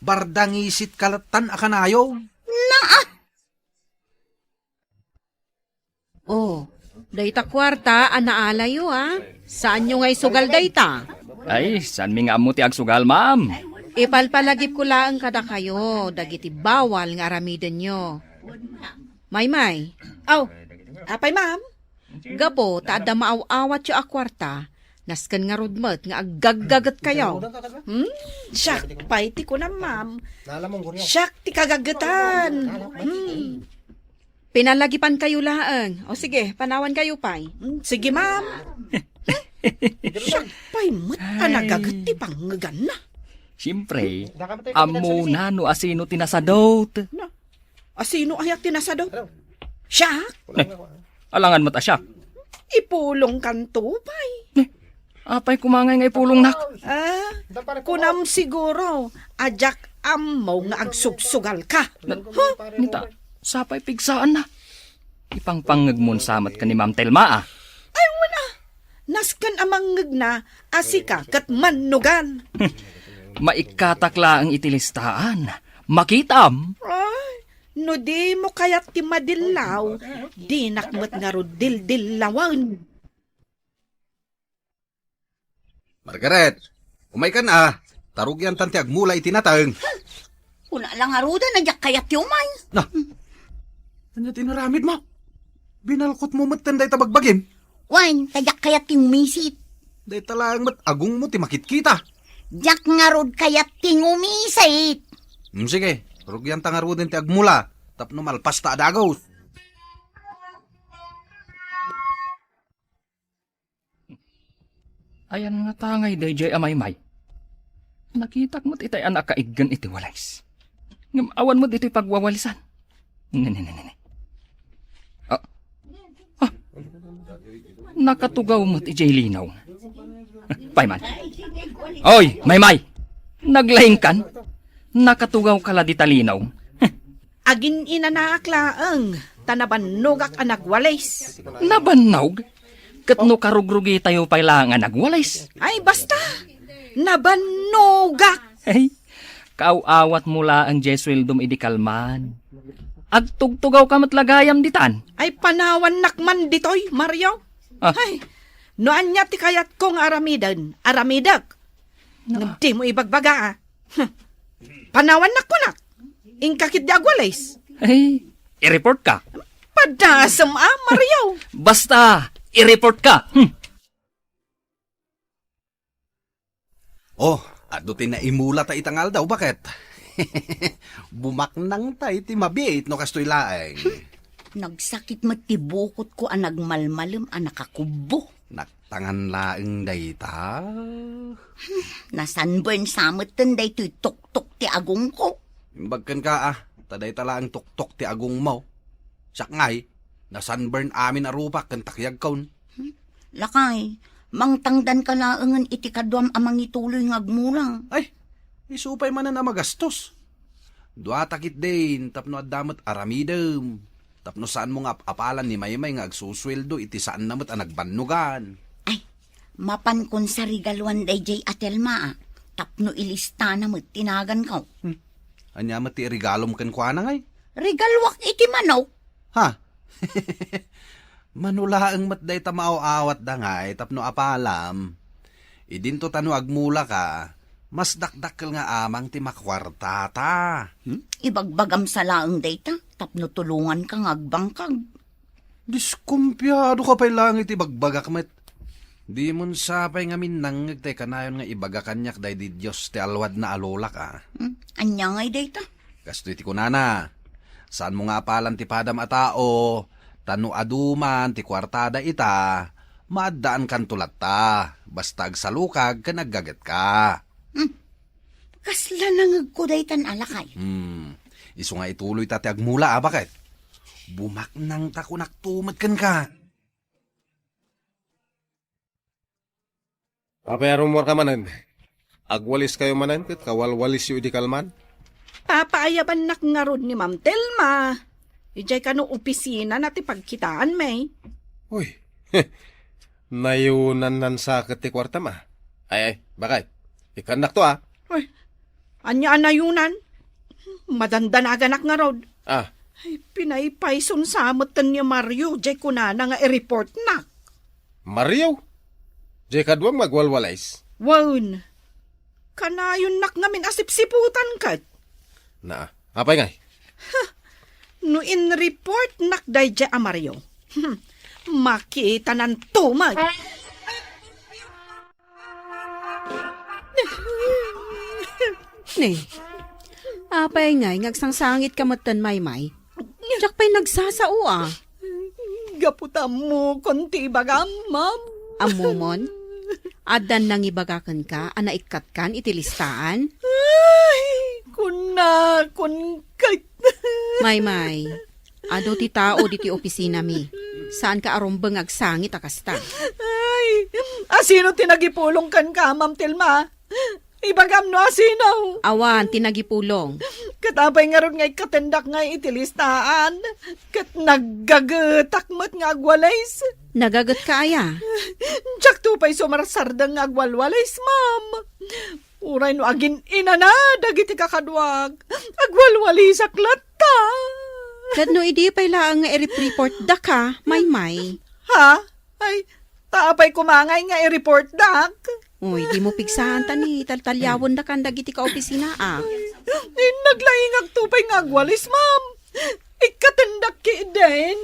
Barda ngisit ka lattan a kanayon. Naa! Oh, dayta kuarta a naalayo, a. Saanyo nga isugal dayta? Ay, saanmi nga ammo ti agsugal, ma'am? Ipalpalagipko laeng kadakayo dagiti bawal nga aramidenyo. Maymay. Aw, apay, ma'am? Gapu ta adda maaw-awatyo a kuarta, nasken ngarud met nga aggaggagetkayo. Hmm? Siak pay ti kunam, ma'am. Siak ti kagagetan. Hmm. Pinalagipankayo laeng. O sige, panawankayo pay. Hmm, sige, ma'am. Siak pay met a nagaget ti pangngeganna. Siempre, ammona no asino ti nasadot. Na, asino aya ti nasadot? Siak? Eh, alangan met a siak. Ipulongkanto pay. Eh, apay koma ngay nga ipulongnak? Ah, kunam siguro a diak ammo nga agsugsugalka. Na, huh? Nita, sapay pigsaanna. Ipangpangngegmon sa met ken ni Ma'am Telma, a. Ay, wen a. Nasken a mangngegna a sika ket mannugan. Maikkatak laeng iti listaan. Makitam. Ay, no dimo kayat ti madillaw, dinak met ngarud dildillawen. Margaret, umaykan a. Ta rugiantan ti agmula iti nateng. Kuna la ngaruden a diak kayat ti umay. Na, ania ti inaramidmo? Binalkotmo metten dayta bagbagim? Wen, ta diak kayat ti umisit. Dayta laeng met agongmo ti makitkita. Diak ngarud kayat ti ngumisit. Hmm, sige, rugianta ngaruden ti agmula tapno malpasta a dagus. Ayan ngata ngay daydiay a Maymay. Nakitak met itay a nakaiggen iti walis. Ngem awan met iti pagwawalisan. Ne, ne, ne, ne, ne. Ah. Ah. Nakatugaw met idiay linaw. Payman. Oy, Maymay! Naglaingkan? Nakatugawka la dita linaw. Agin-inanaak laeng, ta nabannogak a nagwalis. Nabannog? Ket no karugrugitayo pay laeng a nagwalis? Ay, basta! Nabannogak! Ay, kaaw-awatmo laeng diay sueldom idi kalman. Agtugtugawka met la gayam ditan. Ay, panawannak man ditoy, Mario. Ah. Ay, no ania ti kayatko nga aramiden, aramidek. Ngem dimo ibagbaga, a. Hmm. Panawannak kunak. Inka ketdi agwalis. Ay, i-report ka. Padasem a, Mario. Basta, i-report ka. Hmm. Oh, adu ti naimulata ita nga aldaw, baket? Bumaknangta iti mabiit no kastoy laeng. Nagsakit met ti bukotko a nagmalmalem a nakakubbo. Naktangan laeng dayta. Nasunburn sa metten daytoy tuktok ti agongko. Imbag kenka, a, ta dayta laeng tuktok ti agongmo. Siak ngay, nasunburn amin a rupak ken takyagkon. Hmm? Lakay, mangtangdanka laengen iti kaduam a mangituloy nga agmula. Ay, isu pay manen a magastos. Duata ketdin tapno adda met aramidem, tapno saanmo nga ap-apalan ni Maymay nga agsusueldo iti saanna met a nagbannogan. Ay, mapankon sa regaluan daydiay a Telma, a, tapno ilistana met ti naganko. Hmm. Ania met ti iregalom kenkuana ngay? Regaluak iti manok. Ha? Mano laeng met dayta maaw-awatda ngay tapno apalam. Idinto ta no agmulaka, mas dakdakkel nga amang ti makuartata. Hmm? Ibagbagam sa laeng dayta tapno tulonganka nga agbangkag. Diskumpiado ka pay laeng iti ibagbagak met. Dimon sapay ngamin nangngeg tay kanayon nga ibaga kaniak daydi Dios ti alwadna a lolak, a. Hmm, ania ngay dayta? Kastoy ti kunana, saanmo nga apalan ti padam a tao, ta no adu man ti kuartada ita, maaddaankanto latta, basta agsalukag ken aggagetka. Hmm. Kasla nangngegko daytan a lakay. Hmm. Isu nga ituloyta ti agmula a, baket? Bumaknangta kunakto met kenka. Apay a rummuarka manen? Agwaliskayo manen ket kawalwalisyo idi kalman? Papaayabannak ngarud ni Ma'am Telma. Idiay kano opisinana ti pagkitaanmi. Uy, nayunannan sa ket ti kuartam, a. Ay, ay, bakay. Ikkannakto, a. Uy, ania a nayunan? Madandanaganak ngarud. Ah. Ay, pinaypayson sa metten ni Mario, diay kunana nga i-reportnak. Mario? Diay kaduam nga agwalwalis? Wen. Kanayonnak ngamin a sipsiputan ket. Na, apay ngay? No in-reportnak daydiay a Mario, hmm, makitananto met. Ne, apay ngay nga agsangsangitka metten, Maymay? Diak pay nagsasao, a. Gapu ta ammokon ti ibagam, ma'am. Ammomon? Addan nangibaga kenka a naikkatkan iti listaan? Ay, kunakon ket. Maymay, adu ti tao ditoy opisinami. Saanka a rumbeng nga agsangit a kasta. Ay, asino ti nagipulong kenka, Ma'am Telma? Ibagam no asino. Awan ti nagipulong. Ket apay ngarud nga ikkatendak ngay iti listaan? Ket naggagetak met nga agwalis. Nagagetka aya? Diakto pay sumarsardeng nga agwalwalis, ma'am. Uray no agin-inana dagiti kakaduak, agwalwalisak latta. Ket no idi pay laeng nga i-report daka, Maymay? Ha? Ay, ta apay koma ngay nga i-report dak? Uy, dimo pigsaan ta ni taltaliawen da kan dagiti kaopisinaak. Ay, naglaingak to pay nga agwalis, ma'am. Ikkatendak ketdin.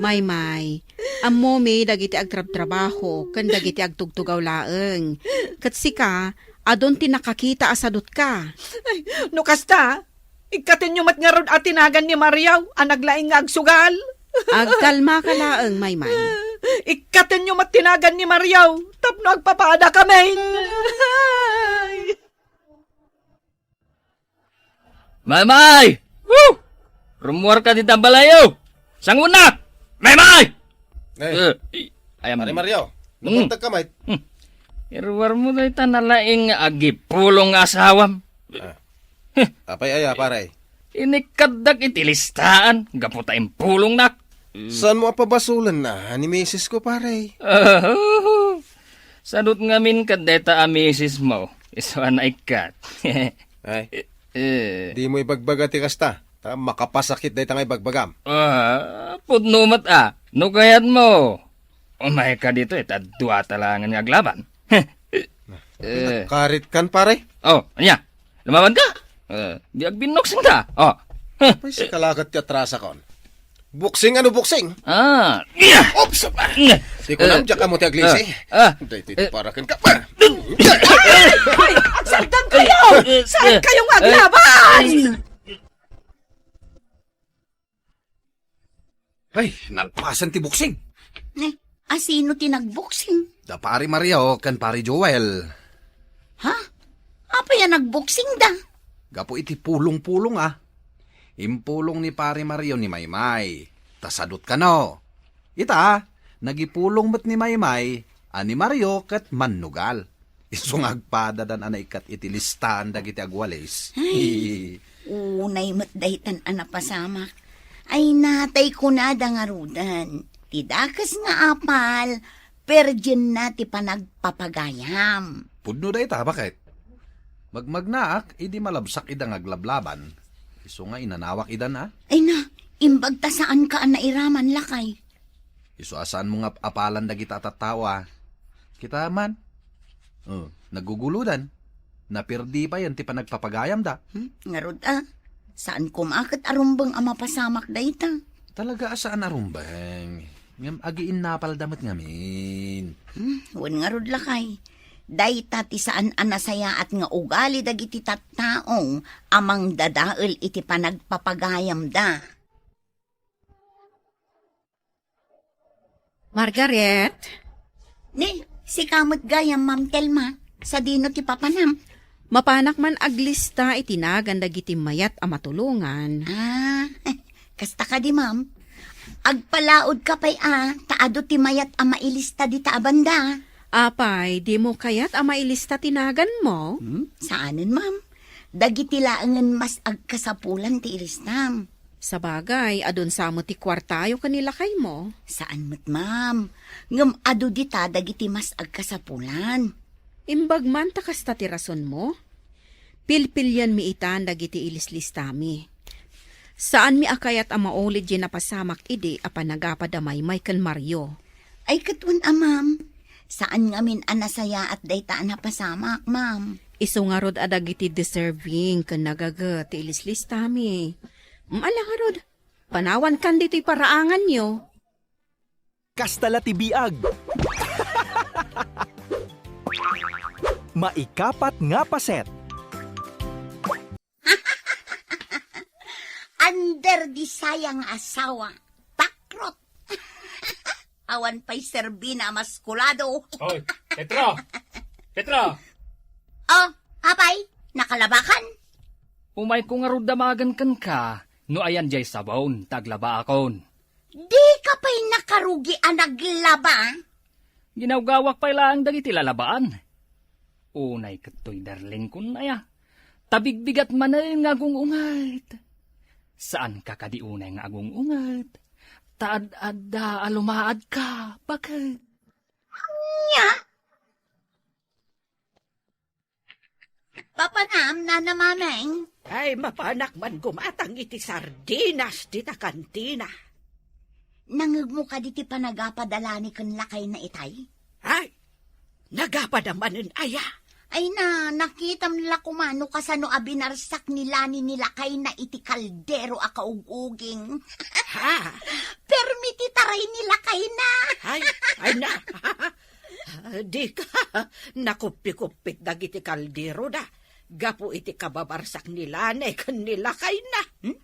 Maymay, ammomi dagiti agtrabtrabaho ken dagiti agtugtugaw laeng. Ket sika, adun ti nakakita a sadutka. Ay, no kasta, ikkatenyo met ngarud a tinagan ni Mario a naglaing nga agsugal. Agkalmaka laeng, Maymay. Ikkatenyo met tinagan ni Mario tapno agpapadakami. Maymay! Woo! Rummuarka dita balayyo! Sangonak! Maymay! Eh, Eh, i-, ayam. Pare Mario, Hmm. nabuntag ka, mate? Hmm. Iruarmo dayta nalaing nga agipulong nga asawam. Ah. Heh. Apay aya, pare? Inikkatdak iti listaan, gapu ta impulongnak. Saanmo a pabasolenna ni misis ko, pare? Aho. Sadut ngamin ket dayta a misis mo, isu a naikkat. Ay, Eh, eh. dimo ibagbaga ti kasta, ta makapasakit dayta nga ibagbagam. Ah, pudno met a. No kayatmo, umayka ditoy ta duata laengen nga aglaban. Eh. Nakarit kan, pare? Oh, ania? Lumaban ka? Eh, di agbinnoksin ka. Oh. Huh. Apay, sika la ket ti atrasakon. Boxing, ano boxing? Ah. Oops! Di ko nam, diak ammo ti aglisi. Ah, ah. Daytoy ti Eh. para kenka. Hoy! Agsardengkayo! Eh, eh, Saan eh, kayo nga eh, aglaban? eh. Ay, nalpasen ti boxing. Eh, asino ti nagboxing? Da Pari Mario ken Pari Joel. Ha? Apay a nagboxing da? Gapu iti pulong-pulong, a. Impulong ni Pari Mario ni Maymay. Ta sadut kano. Ita, nagipulong met ni Maymay a ni Mario ket mannugal. Isu nga agpadadan a naikkat iti listaan dagiti agwalis. Ay, unay met daytan a napasamak. Ay, natay kunada ngaruden. Ti dakes nga apal, perdienna ti panagpapagayam. Pudno dayta, baket? Magmagnaak idi malabsak ida nga aglablaban. Isu nga inanawak idan, a. Ay na, imbag ta saanka a nairaman, lakay. Isu a saanmo nga apalan dagita a tattao, a. Kita man. Oh, naggugulodan. Napirdi payen ti panagpapagayamda. Hmm? Ngarud, a. Saan koma ket a rumbeng a mapasamak dayta. Talaga a saan a rumbeng. Ngem agiinnapalda met ngamin. Hmm, wen ngarud lakay. Dayta ti saan a nasayaat nga ugali dagiti tattao a mangdadael iti panagpapagayamda. Margaret? Ni, sika met gayam, Ma'am Telma. Sadino ti papanam? Mapanak man aglista iti nagan dagiti mayat a matulongan. Ah, kasta kadi, ma'am. Agpalaodka pay a, ta adu ti mayat a mailista dita a banda. Apay, dimo kayat a mailista ti naganmo? Hmm, saanen, ma'am. Dagiti laengen mas agkasapulan ti ilistam. Sabagay, adun sa met ti kuartayo ken ni lakaymo. Saan met, ma'am. Ngem adu dita dagiti mas agkasapulan. Imbag man ta kasta ti rasonmo. Pilpilienmi itan dagiti ilislistami. Saanmi a kayat a maulid diay napasamak idi a panagapa da Maymay ken Mario. Ay, ket wen a, ma'am. Saan ngamin a nasayaat dayta a napasamak, ma'am. Isu ngarud a dagiti deserving ken nagaget ti ilislistami. Mm, ala ngarud, panawankan ditoy paraanganyo. Kasta la ti biag. Maikapat nga paset. Under di sayang asawa. Takrot. Awan pay serbina a maskulado. Hoy, Petra! Petra! Oh, apay, nakalabakan? Umayko ngarud damagen kenka, no ayan diay sabon, ta aglabaakon. Dika pay nakarugi a naglaba? Ginawgawak pay laeng dagiti lalabaan. Unay ket toy darlingkon aya. Ta bigbigat manen nga agung-unget. Saanka kadi unay nga agung-unget. Ta ad-adda a lumaadka, baket. Ania? Papanam, Nana Mameng? Ay, mapanak man gumatang iti sardinas dita kantina. Nangngegmo kadi ti panagapa da Lani ken lakayna itay? Ay, nagapa da manen aya? Ay na, nakitam la koma no kasano a binarsak ni Lani ni lakayna iti kaldero a kauguging. Ha? Permi ti taray ni lakayna. Ay, ay na. Dika, nakuppi-kuppit dagiti kaldero da, gapu iti kababarsak ni Lani ken ni lakayna. Hmm?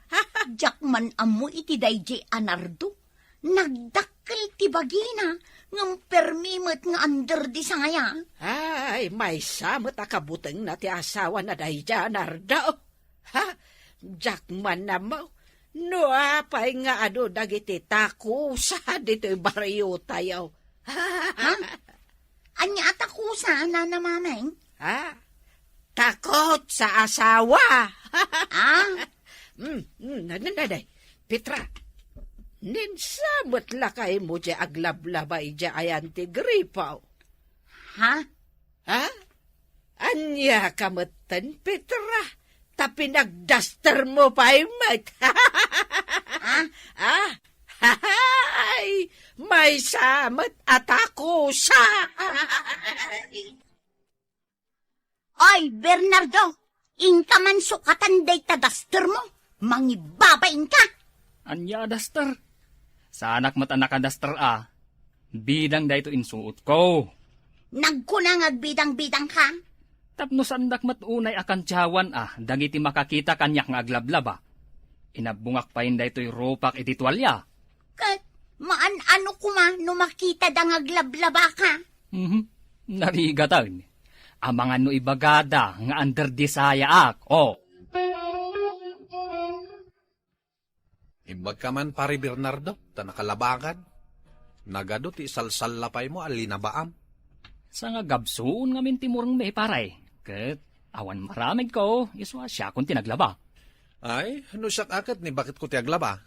Diak man ammo iti daydiay a Nardo. Nagdakkel ti bagina, ngem permi met nga under di sangaya. Ay, maysa met a kabutengna ti asawana daydiay a Nardo. Ha? Diak man ammo no apay nga adu dagiti takusa ditoy bariotayo. Ha? Ania a takusa, Nana Mameng? Ha? Takot sa asawa. Ah? Mm, mm, na, na, na, na. Petra, ninsa met lakaymo diay aglablaba idiay ayan ti gripo? Ha? Ha? Ania ka metten, Petra? Ta pinagdastermo pay met. Ah? Ah? Ay, maysa met a takusa. Oy, Bernardo, inka man sukatan dayta dastermo. Mangibabainka! Ania a daster? Saanak met a nakadaster a. Bidang daytoy insuotko. Nagkuna nga agbidang-bidangka? Tapno saandak met unay a kantiawan a dagiti makakita kaniak nga aglablaba. Inabbongak payen daytoy rupak iti tualia. Ket maan-ano koma no makitada nga aglablabaka? Mhm. Narigaten. Amangan no ibagada nga under di sayaak. Oh. Imbagka man, Pare Bernardo, ta nakalabakan. Nagadu ti isalsallapaymo a linabaam. Sangagabsuon ngamin ti murengmi, pare. Ket awan maramidko, isu a siakon ti naglaba. Ay, no siak a ket ni baketko ti aglaba.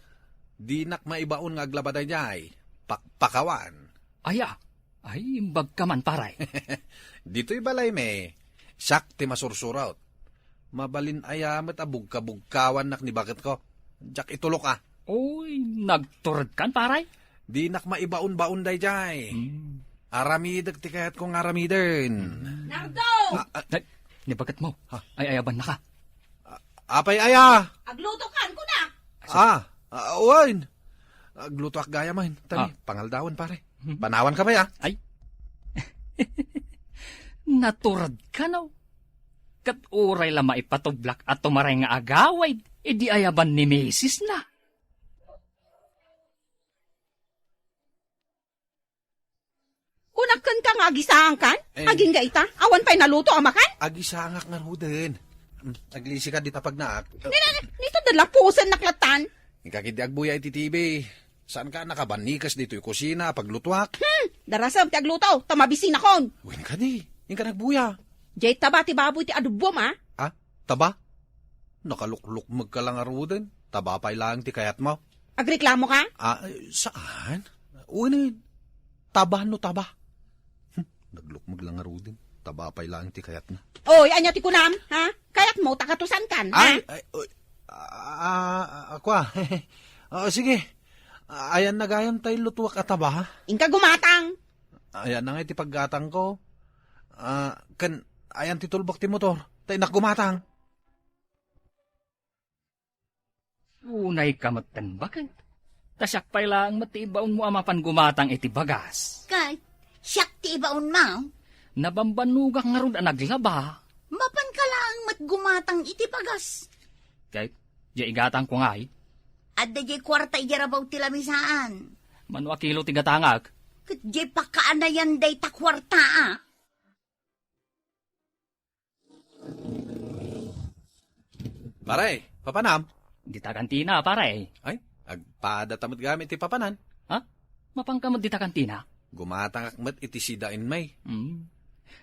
Dinak maibaon nga aglaba daydiay. Pakpakawan. Aya, ay, imbagka man, pare. Ditoy balaymi, siak ti masursurot. Mabalin aya met a bugkabugkawannak ni baketko. Diak itulok a. Oy, nagturedkan, pare? Dinak maibaon-baon daydiay. Hmm. Aramidek ti kayatko nga aramiden. Nardo! Ah, ah. Ay, ni baketmo. Ha? Ay, ayabannaka. Ah, apay aya? Aglutokan, kuna! Ah, ah, wen. Aglutoak gayam. Tani, Ah. pangaldawan, pare. Mhm. Panawanka pay, ah. Ay. Naturedka, no? Ket uray la maipatublak a tumaray nga agawid, idi ayaban ni misisna. Kunak kenka nga agisaangkan? Eh. Agingga ita, awan pay naluto a makan? Agisaangak ngaruden. Hmm, aglisika dita pagnaak. Ne, ne, ne, nito da lapusennak latan. Inka ketdi agbuya iti T V. Saanka a nakabannikes ditoy kusina a paglutuak? Hmm, darasem ti agluto, ta mabisinakon. Wen kadi, inka nagbuya. Jay taba ti baboy ti adobom, a? Ah, taba? Nakaluklukmegka la ngaruden. Taba pay laeng ti kayatmo. Agreklamoka? Ah, saan? Unen. Taba no taba. Hmm, naglukmeg la ngaruden. Taba pay laeng ti kayatna. Oy, ania ti kunam, ha? Kayatmo, ta katusankan, ha? Ay, ay, oy. Ah, ah, ah, kua. Oh, sige. Ah, ayanna gayam tay lutuak a taba, ha? Inka gumatang. Ayanna nga iti paggatangko. Ah, ken ayan ti tulbak ti motor. Ta innak gumatang. Unayka metten, baket. Ta siak pay laeng met ti ibaonmo a mapan gumatang iti bagas. Ket siak ti ibaonmo? Nabambannogak ngarud a naglaba. Mapanka laeng met gumatang iti bagas. Ket, diay igatangko ngay? Adda diay kuarta idiay rabaw ti lamisaan. Mano a kilo ti gatangak? Ket diay pakaanayan dayta kuarta, a? Pare, papanam? Dita kantina, pare. Ay, agpadata met gayam iti papanan. Ha? Mapanka met dita kantina? Gumatangak met iti sidaen, may. Hmm.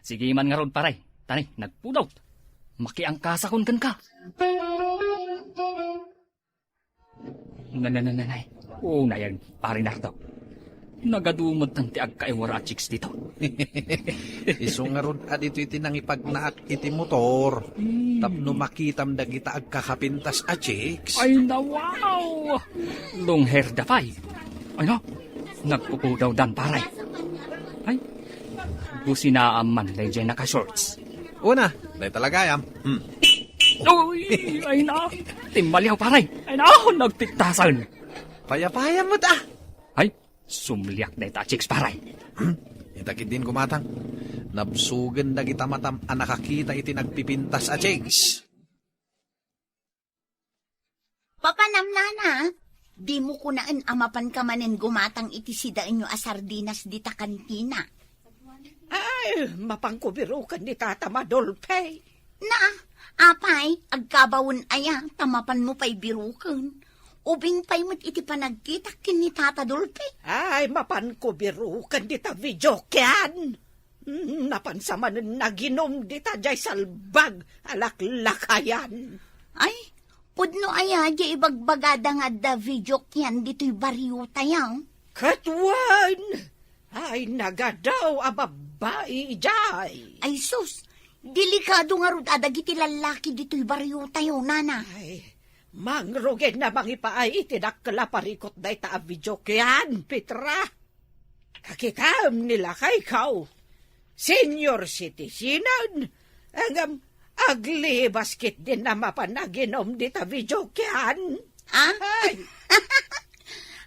Sige man ngarud, pare. Tani, nagpudot. Makiangkasakon kenka. Nanananay. Unayen, Pare Nardo. Nagadumetan ti agkaiwara a chicks dito. Isu ngarud a ditoy ti nangipagnaak iti motor. Hmm. Tapno makitam dagita agkakapintas a chicks. Ay, na, wow! Long hair da pay. Ay, no? Nagpupudawdan, pare. Ay, businaam man daydiay naka-shorts. Una, dayta la gayam. Hmm. Uy, ay na. Timmaliaw, pare. Ay na, nagtiktasan. Payapayam met, a. Ay, sumliak dayta a chicks, pare. Hmm? Ita ketdin gumatang. Nabsugen dagita matam a nakakita iti nagpipintas a chicks. Papanam, nana, dimo kunaen a mapanka manen gumatang iti sidaenyo a sardinas dita kantina. Ay, mapanko biroken ni Tata Madolpe. Na, apay, agkabawen aya, ta mapanmo pay biroken. Ubing pay met iti panagkitak ken ni Tata Dolpe. Ay, mapanko biroken dita videokean. Mm, napansa manen naginum dita jay salbag a laklakayan. Ay, pudno aya jay ibagbagada nga adda videokean ditoy bariotayo? Ket wen, ay nagadaw a babbai idiay. Ay sus, delikado ngarud a dagiti lallaki ditoy bariotayo, nana. Ay, mangrugen a mangipaay iti dakkel a parikut dayta a videokean, Petra. Kakitam ni lakayko, senior citizen, ngem aglibas ketdin a mapan aginum dita videokean. Ah? Ay.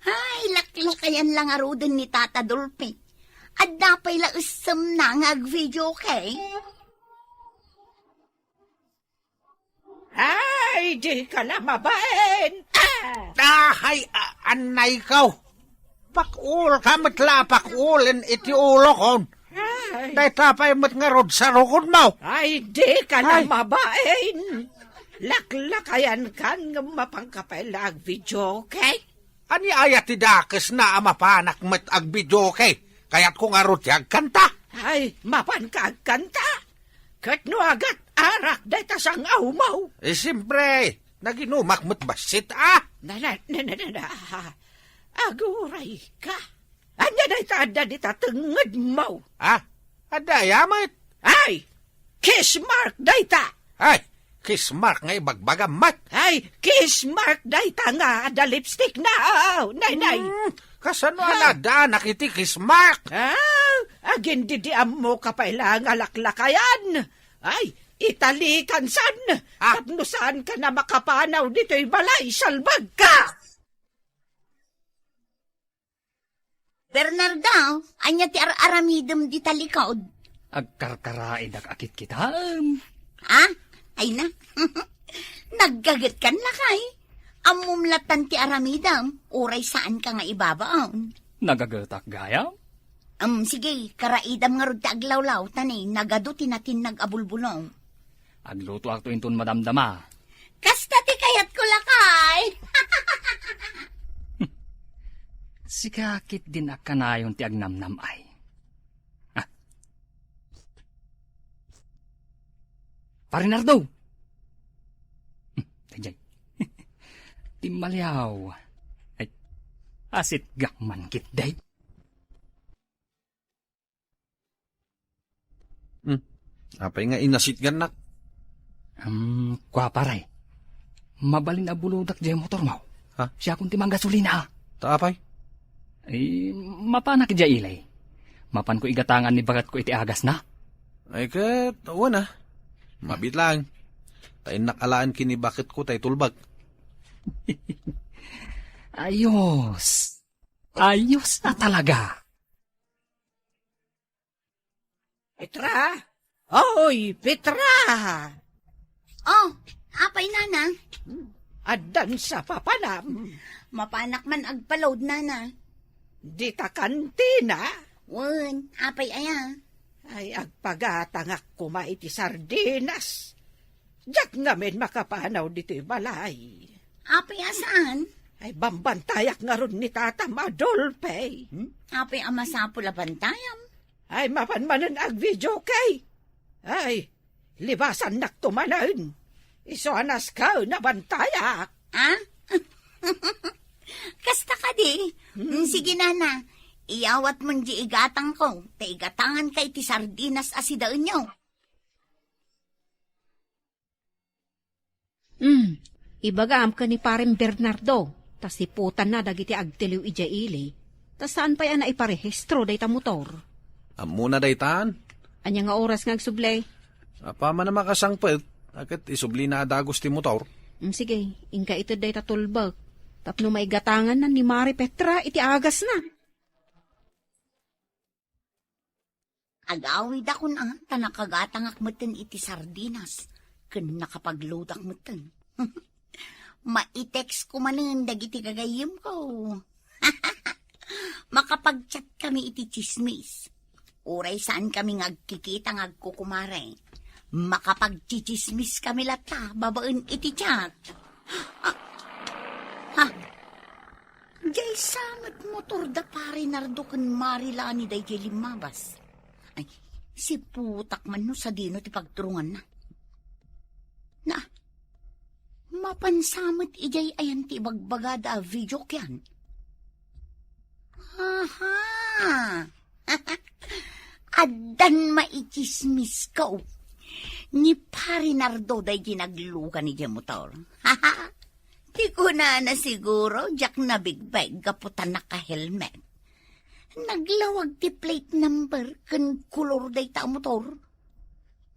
Ay, laklakayan la ngaruden ni Tata Dolpe. Adda pay la essemna nga agvideoke. Ay, dika la mabain! Ah! Ahay, a-, annayko! Pakuolka met la, pakuolen iti ulokon! Ay. Dayta pay met ngarud sarukodmo! Ay, dika la Ay. mabain! Laklakayankan nga mapanka pay la agvideoke? Ania aya ti dakesna a mapanak met agvideoke? Kayatko ngarud ti agkanta. Ay, mapanka agkanta? Ket no agat-arak dayta sang-awmo? Eh, siempre, naginumak met bassit, a. Na, na, na, na, na, na. Agurayka. Ania dayta adda dita tengngedmo? Ha? Adda aya met? Ay! Kiss mark dayta! Ay! Kiss mark nga ibagbagam met? Ay! Kiss mark dayta nga adda lipstickna! Oh, nay, nay! Hmm, kasano a Ha? naaddanak iti kiss mark? Ah, agindidiammoka pay la nga laklakayan! Ay, italikan san! Ah. Tapno saanka na makapanaw ditoy balay, salbagka! Bernardo, ania ti ar-aramidem dita likod? Agkarkaraidak a kitkitaem. Ah, ay na. Naggagetkan lakay. Ammom lattan ti aramidem, uray saanka nga ibabaon. Nagagetak gayam? Em, sige, karaidam ngarud ti aglawlaw, ta ni nagadu ti natinnag a bulbulong. Aglutoakto inton madamdama. Kasta ti kayatko, lakay. Sika ketdin a kanayon ti agnamnam-ay. Ah. Pare Nardo! Hmm, daydiay. Timmaliaw. Ay, asitgak man ketdi. Hmm. Apay nga inasitgannak? Hmm, kua, pare. Mabalin a buludak diay motormo. Ha? Siakon ti manggasolina, a. Ta apay? Eh, mapanak idiay ili. Mapanko igatangan ni baketko iti agasna. Ay, ket, wen a. Mabiit laeng. Ta innak alaen ken ni baketko tay tulbek. Ayos. Ayos a talaga. Petra? Oy, Petra! Oh, apay, nana? Addan sa papanam? Mapanak man agpa-load, nana. Dita kantina? Wen, apay aya? Ay, agpagatangak koma iti sardinas. Diak ngamin makapanaw ditoy balay. Apay a saan? Ay, bambantayak ngarud ni Tatam Adolpe. Hmm? Apay a masapul a bantayam? Ay, mapan manen agvideoke. Ay, libasannakto manen. Isu a nasken a bantayak. Ah? Kasta kadi? Hmm. Mm, sige, nana. Iyawatmon di igatangko, ta igatanganka iti sardinas a sidaenyo. Hmm, ibagam ken ni Parem Bernardo, ta siputanna dagiti agtiliw idiay ili, ta saan pay a naiparehistro dayta motor. Ammona daytan? Ania nga oras nga agsubli? Apaman a makasangpet, a ket isublina a dagus ti motor. Hmm, sige, inka ited dayta tulbek, tapno maigatanganna ni Mari Petra iti agasna. Agawidakon a, ta nakagatangak metten iti sardinas, ken nakapagloadak metten. Mai-text ko manen dagiti gagayyemko. Makapag-chat kami iti tsismis. Uray saan kami nga agkikita nga agkukumare. Makapagtsitsismis kami latta babaen iti chat. Ah, ha? Diay sa met motor da Pare Nardo ken Mari Lani daydiay limmabas. Ay, siputak man no sadino ti pagturunganna. Na, mapan sa met idiay ayan ti ibagbagada a video kian? Aha! Addan maitsismisko. Ni Pare Nardo daydi naglugan idiay motor. Ti kunana siguro, diak nabigbeg gapu ta naka-helmet. Naglawag ti plate number ken kolor dayta a motor.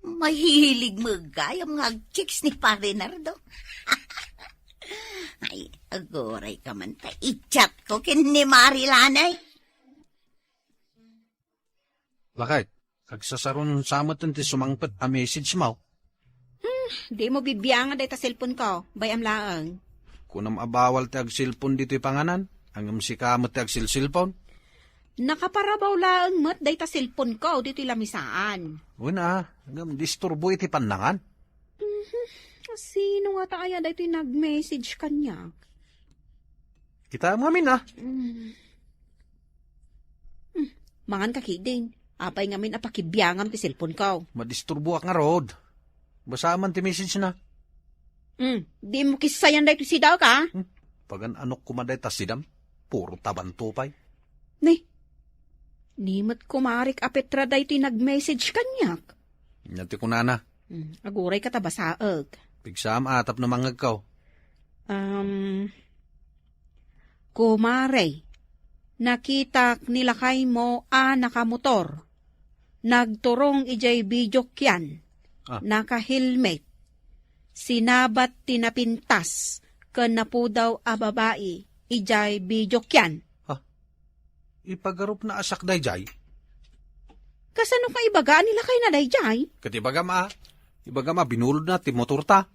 Mahilig met gayam nga agchicks ni Pare Nardo. Ay, aguray ka man ta i-chat ko ken ni Mari Lani. Lakay, agsasaron sa met ti sumangpet a message mo. Hmm, dimo bibiangan dayta cellphone ko, bay-am laeng. Kunam a bawal ti agcellphone ditoy panganan, ngem sika met ti agcellcellphone. Nakaparabaw laeng met dayta cellphone ko ditoy lamisaan. Wen a, ngem disturbo iti pannangan. Mhm. Sino ngata aya daytoy nag-message kaniak? Kitaem ngamin a. Mm. Hmm, mangan ka, Kiding. Apay ngamin a pakibiangam ti cellphone ko? Madisturboak ngarud. Basaam man ti message na. Hmm, dimo kissayan daytoy sidaek, a? Hmm, pagan-anok koma dayta sidam. Puro tabanto pay. Ni, ni met kumarik a Petra daytoy nag-message kaniak. Ania ti kunana? Hmm, aguray ka ta basaek. Pigsam a tapno mangngegko. Um, Kumare, nakitak ni lakaymo a nakamotor. Nagturong idiay video kian. Ah. Naka-helmet. Sinabat ti napintas ken napudaw a babai idiay video kian. Ah. Ipagarupna a siak daydiay. Kasano ka ibaga a nilakayna daydiay? Ket ibagam a, ibagam a binulodna ti motorta.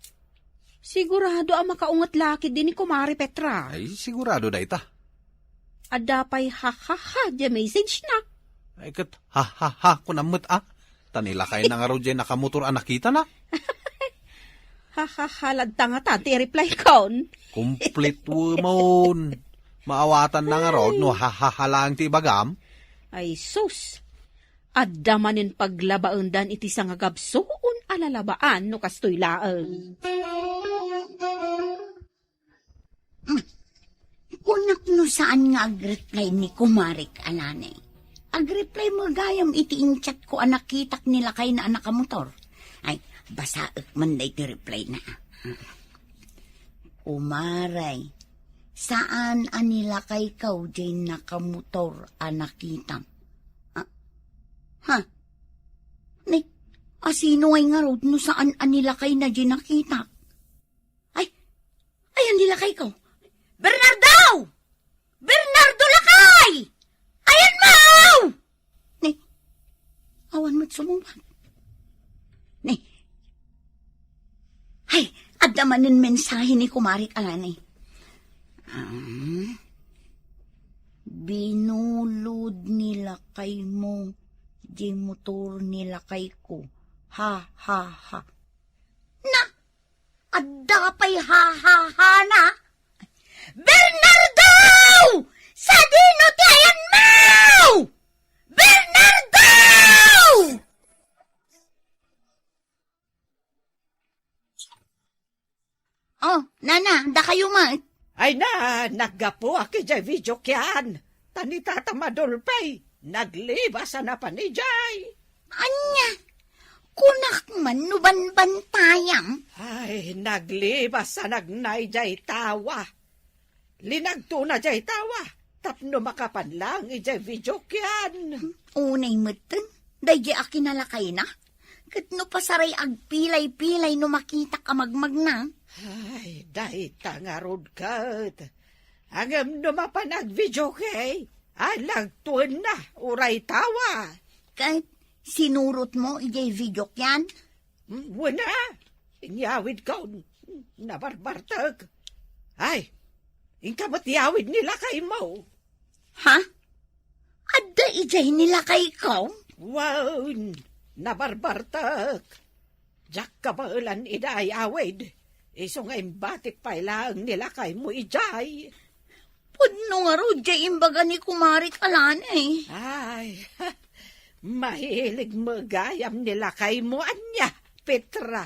Sigurado a makaunget la ketdi ni Kumare Petra. Ay, sigurado dayta. Adda pay ha ha ha diay message na. Ay, ket ha ha ha kunam met a. Ta nilakayna ngarud diay nakamotor a nakitana. Ha ha ha latta ngata ti reply kon. Complete woman. Maawatanna ngarud no ha ha ha laeng ti ibagam. Ay sus. Adda manen paglabaendan iti sangagabsuon a lalabaan no kastoy laeng. Hmm. Kunak no saan nga agreply ni Kumarek Alanay. Agreply mo gayam iti inchat ko a nakitak ni lakayna a nakamotor. Ay, basaek man daytoy reply na. Kumaray, saan a nilakaykaw diay nakamotor a nakitam? Ah, ha? Ni, asino ngay ngarud no saan a nilakayna diay nakitak? Ay, ayan di lakayko. Bernardo! Bernardo lakay! Ayan mo! Ni, awan met sumungbat. Ni, ay, adda manen mensahe ni Kumarik Alani. Ah, binulod ni lakay mo, di motor ni lakay ko. Ha, ha, ha. Na, adda pay ha, ha, ha na. Bernardo! Sadino ti ayanmo? Bernardo! Oh, nana, dakayo met. Ay na, naggapuak idiay video kian. Ta ni Tata Madulpe, naglibas a napan idiay. Ania? Kunak man no banbantayam. Ay, naglibas a nagna idiay tawa. Linagtona diay tawa tapno makapan laeng idiay video kian. Unay metten, daydiay a kinalakayna. Ket no pasaray agpilay-pilay no makitak a magmagna. Ay, dayta ngarud ket. Ngem no mapan agvideoke, ay lagtuenna uray tawa. Ket sinurotmo idiay video kian? Mm, wen a. Inyawidko. Nabarbartek. Ay, inka met iyawid ni lakaymo. Ha? Adda idiay ni lakayko? Wen, nabarbartek. Diak kabaelan ida ay awid. Isu nga imbatik pay laeng ni lakaymo idiay. Pudno ngarud diay imbaga ni Kumarik Alani. Ay, mahilig met gayam ni lakaymo ania, Petra.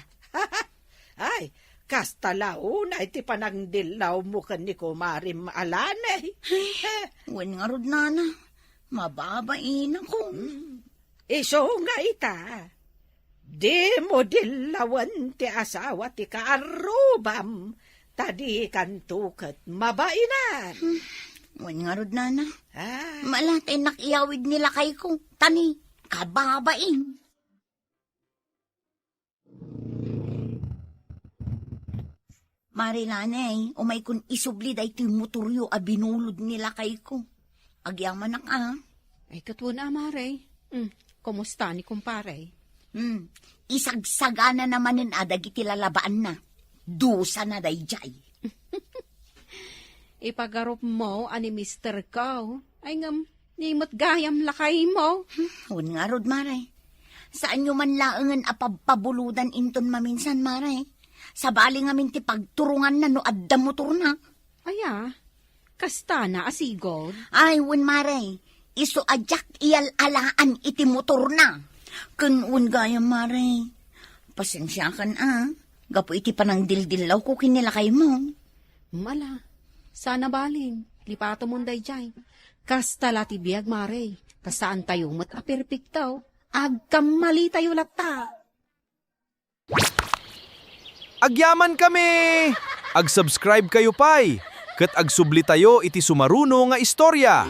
Ay, kasta la unay ti panangdillawmo ken ni Kumarim Alani. Ay, wen ngarud, nana. Mababainakon. Hmm. Isu nga ita, dimo dillawen ti asawa ti kaarrubam, ta dikanto ket mabainan. Hmm. Wen ngarud, nana. Ah. Mala ta innak iyawid ni lakayko, ta ni kababain. Mari Lanay, umaykon isubli daytoy motoryo a binulod ni lakayko. Agyamanak a. Ay, ket wen a, Mare. Hmm, kumusta ni kumpare? Hmm, isagsaganana manen a dagiti lalabaanna. Dusana daydiay. Ipagarupmo a ni misterko. Ay, ngem, ni met gayam lakaymo. Hmm, wen ngarud, Mare. Saanyo man laengen a pabpabulodan inton maminsan, Mare. Sabali ngamin ti pagturonganna no adda motorna. Aya, kastana a sigud? Ay, wen, Mare. Isu a diak iyal-alaan iti motorna. Ken wen gayam, Mare. Pasensiakan a, gapu iti panangdildillawko ken ni lakaymo. Mala, sana balin, lipatomon daydiay. Kasta la ti biag, Mare, ta saantayo met a perpekto. Agkammalitayo latta. Agyamankami! Ag-subscribe kayo pay, ket agsublitayo iti sumaruno nga istorya.